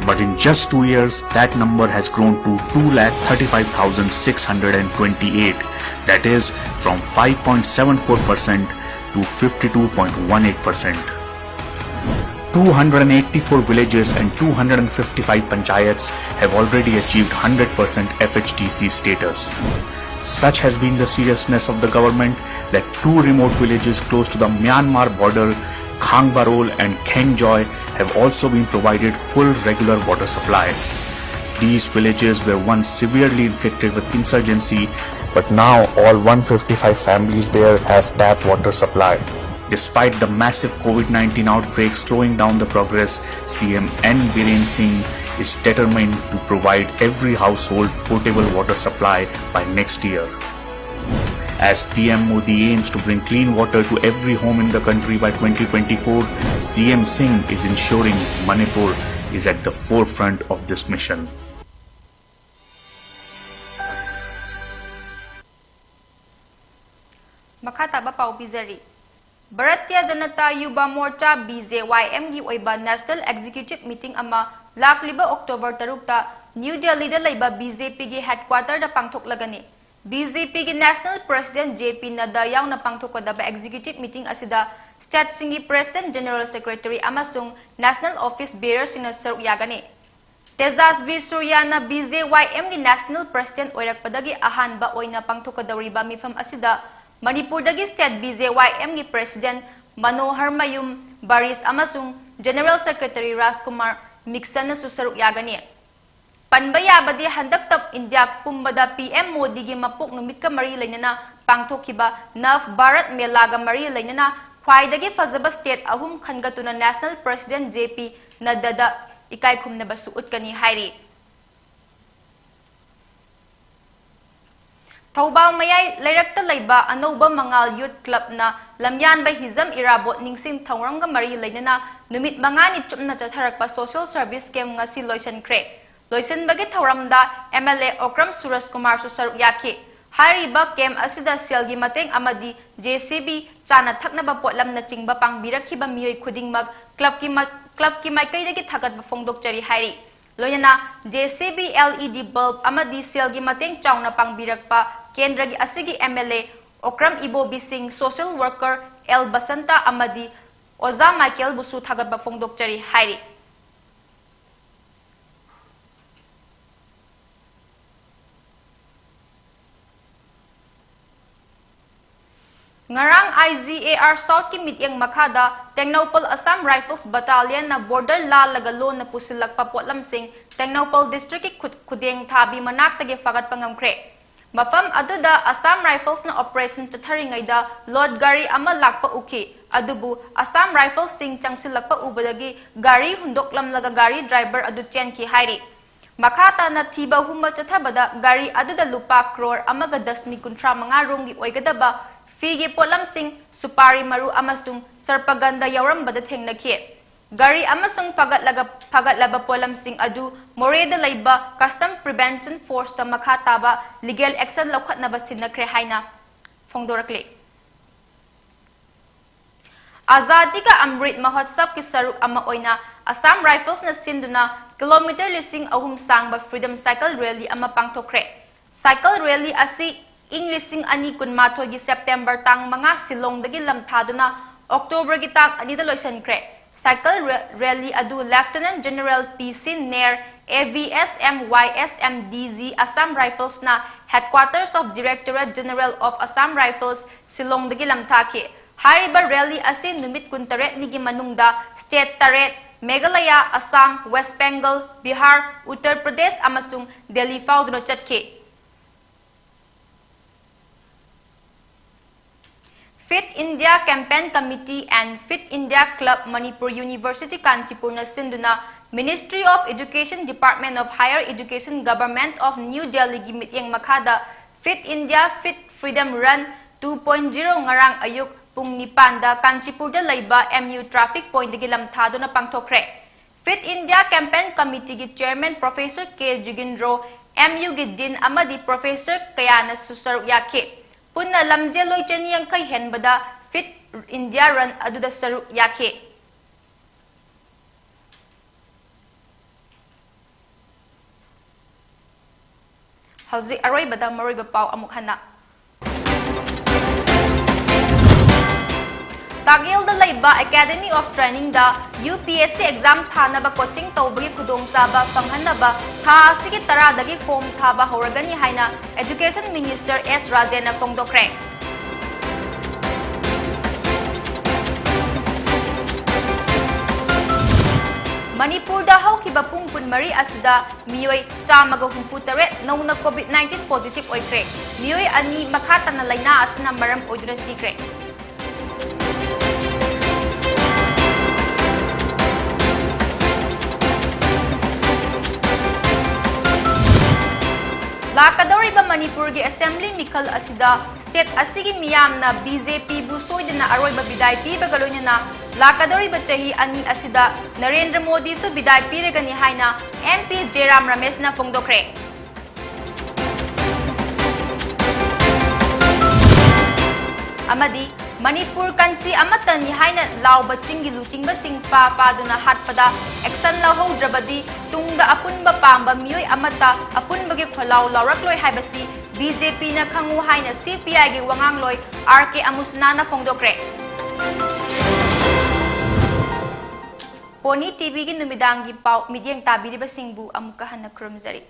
But in just two years, that number has grown to two lakh thirty-five thousand six hundred and twenty-eight, that is, from five point seven four percent to fifty-two point one eight percent. Two hundred eighty-four villages and two hundred fifty-five panchayats have already achieved hundred percent F H D C status. Such has been the seriousness of the government that two remote villages close to the Myanmar border, Khangbarol and Khengjoy, have also been provided full regular water supply. These villages were once severely infected with insurgency, but now all one fifty-five families there have tap water supply. Despite the massive COVID nineteen outbreak slowing down the progress, C M N Biren Singh is determined to provide every household potable water supply by next year. As P M Modi aims to bring clean water to every home in the country by twenty twenty-four, C M Singh is ensuring Manipur is at the forefront of this mission. ꯃꯈꯥ ꯇꯥꯕ ꯄꯥꯎ ꯄꯤꯖꯔꯤ꯫ Bharatiya Janata ꯌꯨꯕ ꯃꯣꯔꯆꯥ, B J Y M ꯒꯤ ꯑꯣꯏꯕ National Executive Meeting ꯑꯃ ꯂꯥꯛꯂꯤꯕ October ꯇꯔꯨꯛꯇ New Delhi ꯗ ꯂꯩꯕ B J P ꯒꯤ headquarter ꯗ ꯄꯥꯡꯊꯣꯛꯂꯒꯅꯤ꯫ B J P ꯒꯤ National President J P Nadda ꯌꯥꯎꯅ ꯄꯥꯡꯊꯣꯛꯀꯗꯕ Executive Meeting ꯑꯁꯤꯗ state ꯁꯤꯡꯒꯤ President, General Secretary ꯑꯃꯁꯨꯡ National Office Bearer ꯁꯤꯡꯅ ꯁꯔꯨꯛ ꯌꯥꯒꯅꯤ꯫ Tejasvi Surya ꯅ B J Y M ꯒꯤ National President ꯑꯣꯏꯔꯛꯄꯗꯒꯤ ꯑꯍꯥꯟꯕ ꯑꯣꯏꯅ ꯄꯥꯡꯊꯣꯛꯀꯗꯧꯔꯤꯕ ꯃꯤꯐꯝ ꯑꯁꯤꯗ ꯃꯅꯤꯄꯨꯔꯗꯒꯤ state B J Y M ꯒꯤ President ꯃꯅꯣꯍꯔ ꯃꯌꯨꯝ ꯕꯔꯤꯁ ꯑꯃꯁꯨꯡ General Secretary ꯔꯥꯖꯀꯨꯃꯥꯔ ꯃꯤꯛꯁꯟꯅꯁꯨ ꯁꯔꯨꯛ ꯌꯥꯒꯅꯤ꯫ ꯄꯟꯕ ꯌꯥꯕꯗꯤ ꯍꯟꯗꯛꯇ ꯏꯟꯗꯤꯌꯥ ꯄꯨꯝꯕꯗ ꯄꯤ ꯑꯦꯝ ꯃꯣꯗꯤꯒꯤ ꯃꯄꯣꯛ ꯅꯨꯃꯤꯠꯀ ꯃꯔꯤ ꯂꯩꯅꯅ ꯄꯥꯡꯊꯣꯛꯈꯤꯕ ꯅꯚ ꯚꯥꯔꯠ ꯃꯦꯂꯥꯒ ꯃꯔꯤ ꯂꯩꯅꯅ ꯈ꯭ꯋꯥꯏꯗꯒꯤ ꯐꯖꯕ ꯁ꯭ꯇꯦꯠ ꯑꯍꯨꯝ ꯈꯟꯒꯠꯇꯨꯅ ꯅꯦꯁꯅꯦꯜ ꯄ꯭ꯔꯦꯁꯤꯗꯦꯟꯠ ꯖꯦ ꯄꯤ ꯅꯗ꯭ꯗꯥꯗ ꯏꯀꯥꯏ ꯈꯨꯝꯅꯕꯁꯨ ꯎꯠꯀꯅꯤ ꯍꯥꯏꯔꯤ꯫ ꯊꯧꯕꯥꯜ ꯃꯌꯥꯏ ꯂꯩꯔꯛꯇ ꯂꯩꯕ ꯑꯅꯧꯕ ꯃꯉꯥꯜ ꯌꯨꯊ ꯀ꯭ꯂꯕꯅ ꯂꯝꯌꯥꯟꯕ ꯍꯤꯖꯝ ꯏꯔꯥꯕꯣꯠ ꯅꯤꯡꯁꯤꯡ ꯊꯧꯔꯝꯒ ꯃꯔꯤ ꯂꯩꯅꯅ ꯅꯨꯃꯤꯠ ꯃꯉꯥꯅꯤ ꯆꯨꯞꯅ ꯆꯠꯊꯔꯛꯄ ꯁꯣꯁꯤꯌꯦꯜ ꯁꯔꯚꯤꯁ ꯀꯦꯝꯞ ꯉꯁꯤ ꯂꯣꯏꯁꯤꯟꯈ꯭ꯔꯦ꯫ ꯂꯣꯏꯁꯤꯟꯕꯒꯤ ꯊꯧꯔꯝꯗ ꯑꯦꯝ ꯑꯦꯜ ꯑꯦ ꯑꯣꯀ꯭ꯔꯝ ꯁꯨꯔꯖ ꯀꯨꯃꯥꯔꯁꯨ ꯁꯔꯨꯛ ꯌꯥꯈꯤ꯫ ꯍꯥꯏꯔꯤꯕ ꯀꯦꯝꯞ ꯑꯁꯤꯗ ꯁꯦꯜꯒꯤ ꯃꯇꯦꯡ ꯑꯃꯗꯤ ꯖꯦ ꯁꯤ ꯕꯤ, ꯆꯥꯅ ꯊꯛꯅꯕ ꯄꯣꯠꯂꯝꯅꯆꯤꯡꯕ ꯄꯥꯡꯕꯤꯔꯛꯈꯤꯕ ꯃꯤꯑꯣꯏ ꯈꯨꯗꯤꯡꯃꯛ ꯀ꯭ꯂꯕꯀꯤ ꯃ-, ꯀ꯭ꯂꯕꯀꯤ ꯃꯥꯏꯀꯩꯗꯒꯤ ꯊꯥꯒꯠꯄ ꯐꯣꯡꯗꯣꯛꯆꯔꯤ ꯍꯥꯏꯔꯤ꯫ ꯂꯣꯏꯅꯅ J C B, L E D bulb ꯑꯃꯗꯤ ꯁꯦꯜꯒꯤ ꯃꯇꯦꯡ ꯆꯥꯎꯅ ꯄꯥꯡꯕꯤꯔꯛꯄ ꯀꯦꯟꯗ꯭ꯔꯒꯤ ꯑꯁꯤꯒꯤ M L A Okram Ibobi Singh, social worker L Basanta ꯑꯃꯗꯤ ꯑꯣꯖꯥ ꯃꯥꯏꯀꯦꯜꯕꯨꯁꯨ ꯊꯥꯒꯠꯄ ꯐꯣꯡꯗꯣꯛꯆꯔꯤ ꯍꯥꯏꯔꯤ꯫ ꯉꯔꯥꯡ ꯑꯥꯏ ꯖꯤ ꯑꯦ ꯑꯥꯔ ꯁꯥꯎꯊꯀꯤ ꯃꯤꯠꯌꯦꯡ ꯃꯈꯥꯗ ꯇꯦꯡꯅꯧꯄꯜ ꯑꯁꯥꯝ ꯔꯥꯏꯐꯜꯁ ꯕꯠꯇꯥꯂꯤꯌꯟꯅ ꯕꯣꯔꯗꯔ ꯂꯥꯜꯂꯒ ꯂꯣꯟꯅ ꯄꯨꯁꯤꯜꯂꯛꯄ ꯄꯣꯠꯂꯝꯁꯤꯡ ꯇꯦꯡꯅꯧꯄꯜ ꯗꯤꯁꯇ꯭ꯔꯤꯛꯀꯤ ꯈꯨꯠ-, ꯈꯨꯗꯦꯡ ꯊꯥꯕꯤ ꯃꯅꯥꯛꯇꯒꯤ ꯐꯥꯒꯠꯄ ꯉꯝꯈ꯭ꯔꯦ꯫ ꯃꯐꯝ ꯑꯗꯨꯗ ꯑꯁꯥꯝ ꯔꯥꯏꯐꯜꯁꯅ ꯑꯣꯄꯔꯦꯁꯟ ꯆꯠꯊꯔꯤꯉꯩꯗ ꯂꯣꯗ ꯒꯥꯔꯤ ꯑꯃ ꯂꯥꯛꯄ ꯎꯈꯤ, ꯑꯗꯨꯕꯨ ꯑꯁꯥꯝ ꯔꯥꯏꯐꯜꯁꯁꯤꯡ ꯆꯪꯁꯤꯜꯂꯛꯄ ꯎꯕꯗꯒꯤ ꯒꯥꯔꯤ ꯍꯨꯟꯗꯣꯛꯂꯝꯂꯒ ꯒꯥꯔꯤ ꯗ꯭ꯔꯥꯏꯚꯔ ꯑꯗꯨ ꯆꯦꯟꯈꯤ ꯍꯥꯏꯔꯤ꯫ ꯃꯈꯥ ꯇꯥꯅ ꯊꯤꯕ ꯍꯨꯝꯕ ꯆꯠꯊꯕꯗ ꯒꯥꯔꯤ ꯑꯗꯨꯗ ꯂꯨꯄꯥ ꯀ꯭ꯔꯣꯔ ꯑꯃꯒ ꯗꯁꯃꯤꯛ ꯀꯨꯟꯊ꯭ꯔꯥ ꯃꯉꯥ ꯔꯣꯝꯒꯤ ꯑꯣꯏꯒꯗꯕ ꯐꯤꯒꯤ ꯄꯣꯠꯂꯝꯁꯤꯡ, ꯁꯨꯄꯥꯔꯤ ꯃꯔꯨ ꯑꯃꯁꯨꯡ ꯁꯔꯄꯒꯟꯗ ꯌꯥꯎꯔꯝꯕꯗ ꯊꯦꯡꯅꯈꯤ꯫ ꯒꯥꯔꯤ ꯑꯃꯁꯨꯡ ꯐꯒꯠꯂꯒ, ꯐꯒꯠꯂꯕ ꯄꯣꯠꯂꯝꯁꯤꯡ ꯑꯗꯨ ꯃꯣꯔꯦꯗ ꯂꯩꯕ ꯀꯁꯇꯝ ꯄ꯭ꯔꯤꯚꯦꯟꯁꯟ ꯐꯣꯔꯁꯇ ꯃꯈꯥ ꯇꯥꯕ ꯂꯤꯒꯦꯜ ꯑꯦꯛꯁꯟ ꯂꯧꯈꯠꯅꯕ ꯁꯤꯟꯅꯈ꯭ꯔꯦ ꯍꯥꯏꯅ ꯐꯣꯡꯗꯣꯔꯛꯂꯤ꯫ ꯑꯖꯥꯗꯤ ꯀꯥ ꯑꯃ꯭ꯔꯤꯠ ꯃꯍꯣꯠꯁꯕꯀꯤ ꯁꯔꯨꯛ ꯑꯃ ꯑꯣꯏꯅ ꯑꯁꯥꯝ ꯔꯥꯏꯐꯜꯁꯅ ꯁꯤꯟꯗꯨꯅ ꯀꯤꯂꯣꯃꯤꯇꯔ ꯂꯤꯁꯤꯡ ꯑꯍꯨꯝ ꯁꯥꯡꯕ ꯐ꯭ꯔꯤꯗꯝ ꯁꯥꯏꯀꯜ ꯔꯦꯂꯤ ꯑꯃ ꯄꯥꯡꯊꯣꯛꯈ꯭ꯔꯦ꯫ ꯁꯥꯏꯀꯜ ꯔꯦꯂꯤ ꯑꯁꯤ ꯏꯪ ꯂꯤꯁꯤꯡ ꯑꯅꯤ ꯀꯨꯟꯃꯥꯊꯣꯏꯒꯤ ꯁꯦꯞꯇꯦꯝꯕꯔ ꯇꯥꯡ ꯃꯉꯥ ꯁꯤꯂꯣꯡꯗꯒꯤ ꯂꯝꯊꯥꯗꯨꯅ ꯑꯣꯛꯇꯣꯕꯔꯒꯤ ꯇꯥꯡ ꯑꯅꯤꯗ ꯂꯣꯏꯁꯤꯟꯈ꯭ꯔꯦ꯫ ꯁꯥꯏꯀꯜ ꯔꯦ-, ꯔꯦꯂꯤ ꯑꯗꯨ ꯂꯦꯐꯇꯤꯅꯦꯟꯠ general P C Nair, A V S M Y S M D G Assam ꯔꯥꯏꯐꯜꯁꯅ Headquarters of Directorate General of Assam Rifles, ꯁꯤꯂꯣꯡꯗꯒꯤ ꯂꯝꯊꯥꯈꯤ꯫ ꯍꯥꯏꯔꯤꯕ ꯔꯦꯂꯤ ꯑꯁꯤ ꯅꯨꯃꯤꯠ ꯀꯨꯟꯇꯔꯦꯠꯅꯤꯒꯤ ꯃꯅꯨꯡꯗ ꯁ꯭ꯇꯦꯠ ꯇꯔꯦꯠ, ꯃꯦꯘꯥꯂꯌꯥ, ꯑꯁꯥꯝ, ꯋꯦꯁ ꯕꯦꯡꯒꯜ, ꯕꯤꯍꯥꯔ, ꯎꯠꯇꯔ ꯄ꯭ꯔꯗꯦꯁ ꯑꯃꯁꯨꯡ ꯗꯦꯜꯂꯤ ꯐꯥꯎꯗꯨꯅ ꯆꯠꯈꯤ꯫ Fit India Campaign Committee and Fit India Club Manipur University Kanchipurꯅ ꯁꯤꯟꯗꯨꯅ Ministry of Education, Department of Higher Education, Government of New Delhiꯒꯤ ꯃꯤꯠꯌꯦꯡ ꯃꯈꯥꯗ Fit India Fit Freedom Run two point zero ꯉꯔꯥꯡ ꯑꯌꯨꯛ ꯄꯨꯡ ꯅꯤꯄꯥꯟꯗ ꯀꯥꯟꯆꯤꯄꯨꯔꯗ ꯂꯩꯕ M U traffic pointꯗꯒꯤ ꯂꯝꯊꯥꯗꯨꯅ ꯄꯥꯡꯊꯣꯛꯈ꯭ꯔꯦ꯫ Fit India Campaign Committeeꯒꯤ chairman Professor K ꯖꯨꯒꯤꯟꯗ꯭ꯔꯣ, M Uꯒꯤ dean ꯑꯃꯗꯤ professor ꯀꯌꯥꯅꯁꯨ ꯁꯔꯨꯛ ꯌꯥꯈꯤ꯫ ꯄꯨꯟꯅ ꯂꯝꯖꯦꯜꯂꯣꯏ ꯆꯅꯤ ꯌꯥꯡꯈꯩ ꯍꯦꯟꯕꯗ Fit India Run ꯑꯗꯨꯗ ꯁꯔꯨꯛ ꯌꯥꯈꯤ꯫ ꯍꯧꯖꯤꯛ ꯑꯔꯣꯏꯕꯗ ꯃꯔꯨꯑꯣꯏꯕ ꯄꯥꯎ ꯑꯃꯨꯛ ꯍꯟꯅ꯫ ꯇꯥꯒꯦꯜꯗ ꯂꯩꯕ Academy of Trainingꯗ U P S C exam ꯊꯥꯅꯕ coaching ꯇꯧꯕꯒꯤ ꯈꯨꯗꯣꯡꯆꯥꯕ ꯐꯪꯍꯟꯅꯕ ꯊꯥ ꯑꯁꯤꯒꯤ ꯇꯔꯥꯗꯒꯤ form ꯊꯥꯕ ꯍꯧꯔꯒꯅꯤ ꯍꯥꯏꯅ Education Minister S ꯔꯥꯖꯦꯟꯅ ꯐꯣꯡꯗꯣꯛꯈ꯭ꯔꯦ꯫ ꯃꯅꯤꯄꯨꯔꯗ ꯍꯧꯈꯤꯕ ꯄꯨꯡ ꯀꯨꯟꯃꯔꯤ ꯑꯁꯤꯗ ꯃꯤꯑꯣꯏ ꯆꯥꯝꯃꯒ ꯍꯨꯝꯐꯨ ꯇꯔꯦꯠ ꯅꯧꯅ COVID nineteen positive ꯑꯣꯏꯈ꯭ꯔꯦ꯫ ꯃꯤꯑꯣꯏ ꯑꯅꯤ ꯃꯈꯥ ꯇꯥꯅ ꯂꯥꯏꯅꯥ ꯑꯁꯤꯅ ꯃꯔꯝ ꯑꯣꯏꯗꯨꯅ ꯁꯤꯈ꯭ꯔꯦ꯫ ꯂꯥꯛꯀꯗꯧꯔꯤꯕ ꯃꯅꯤꯄꯨꯔꯒꯤ assembly ꯃꯤꯈꯜ ꯑꯁꯤꯗ state ꯑꯁꯤꯒꯤ ꯃꯤꯌꯥꯝꯅ B J Pꯕꯨ ꯁꯣꯏꯗꯅ ꯑꯔꯣꯏꯕ ꯕꯤꯗꯥꯏ ꯄꯤꯕꯒ ꯂꯣꯏꯅꯅ ꯂꯥꯛꯀꯗꯧꯔꯤꯕ ꯆꯍꯤ ꯑꯅꯤ ꯑꯁꯤꯗ ꯅꯔꯦꯟꯗ꯭ꯔ ꯃꯣꯗꯤꯁꯨ ꯕꯤꯗꯥꯏ ꯄꯤꯔꯒꯅꯤ ꯍꯥꯏꯅ M P ꯖꯦꯔꯥꯝ ꯔꯃꯦꯁꯅ ꯐꯣꯡꯗꯣꯛꯈ꯭ꯔꯦ꯫ ꯑꯃꯗꯤ ꯃꯅꯤꯄꯨꯔ ꯀꯟꯁꯤ ꯑꯃꯠꯇꯅꯤ ꯍꯥꯏꯅ ꯂꯥꯎꯕ ꯆꯤꯡꯒꯤ ꯂꯨꯆꯤꯡꯕꯁꯤꯡ ꯐꯥ ꯐꯥꯗꯨꯅ ꯍꯥꯠꯄꯗ action ꯂꯧꯍꯧꯗ꯭ꯔꯕꯗꯤ ꯇꯨꯡꯗ ꯑꯄꯨꯟꯕ ꯄꯥꯝꯕ ꯃꯤꯑꯣꯏ ꯑꯃꯠꯇ ꯑꯄꯨꯟꯕꯒꯤ ꯈꯣꯜꯂꯥꯎ ꯂꯥꯎꯔꯛꯂꯣꯏ ꯍꯥꯏꯕꯁꯤ B J Pꯅ ꯈꯪꯉꯨ ꯍꯥꯏꯅ C P Iꯒꯤ ꯋꯥꯉꯥꯡꯂꯣꯏ R K ꯑꯃꯨꯁꯅꯥꯅ ꯐꯣꯡꯗꯣꯛꯈ꯭ꯔꯦ꯫ Pony TVꯒꯤ ꯅꯨꯃꯤꯗꯥꯡꯒꯤ ꯄꯥꯎ ꯃꯤꯠꯌꯦꯡ ꯇꯥꯕꯤꯔꯤꯕꯁꯤꯡꯕꯨ ꯑꯃꯨꯛꯀ ꯍꯟꯅ ꯈꯨꯔꯨꯝꯖꯔꯤ꯫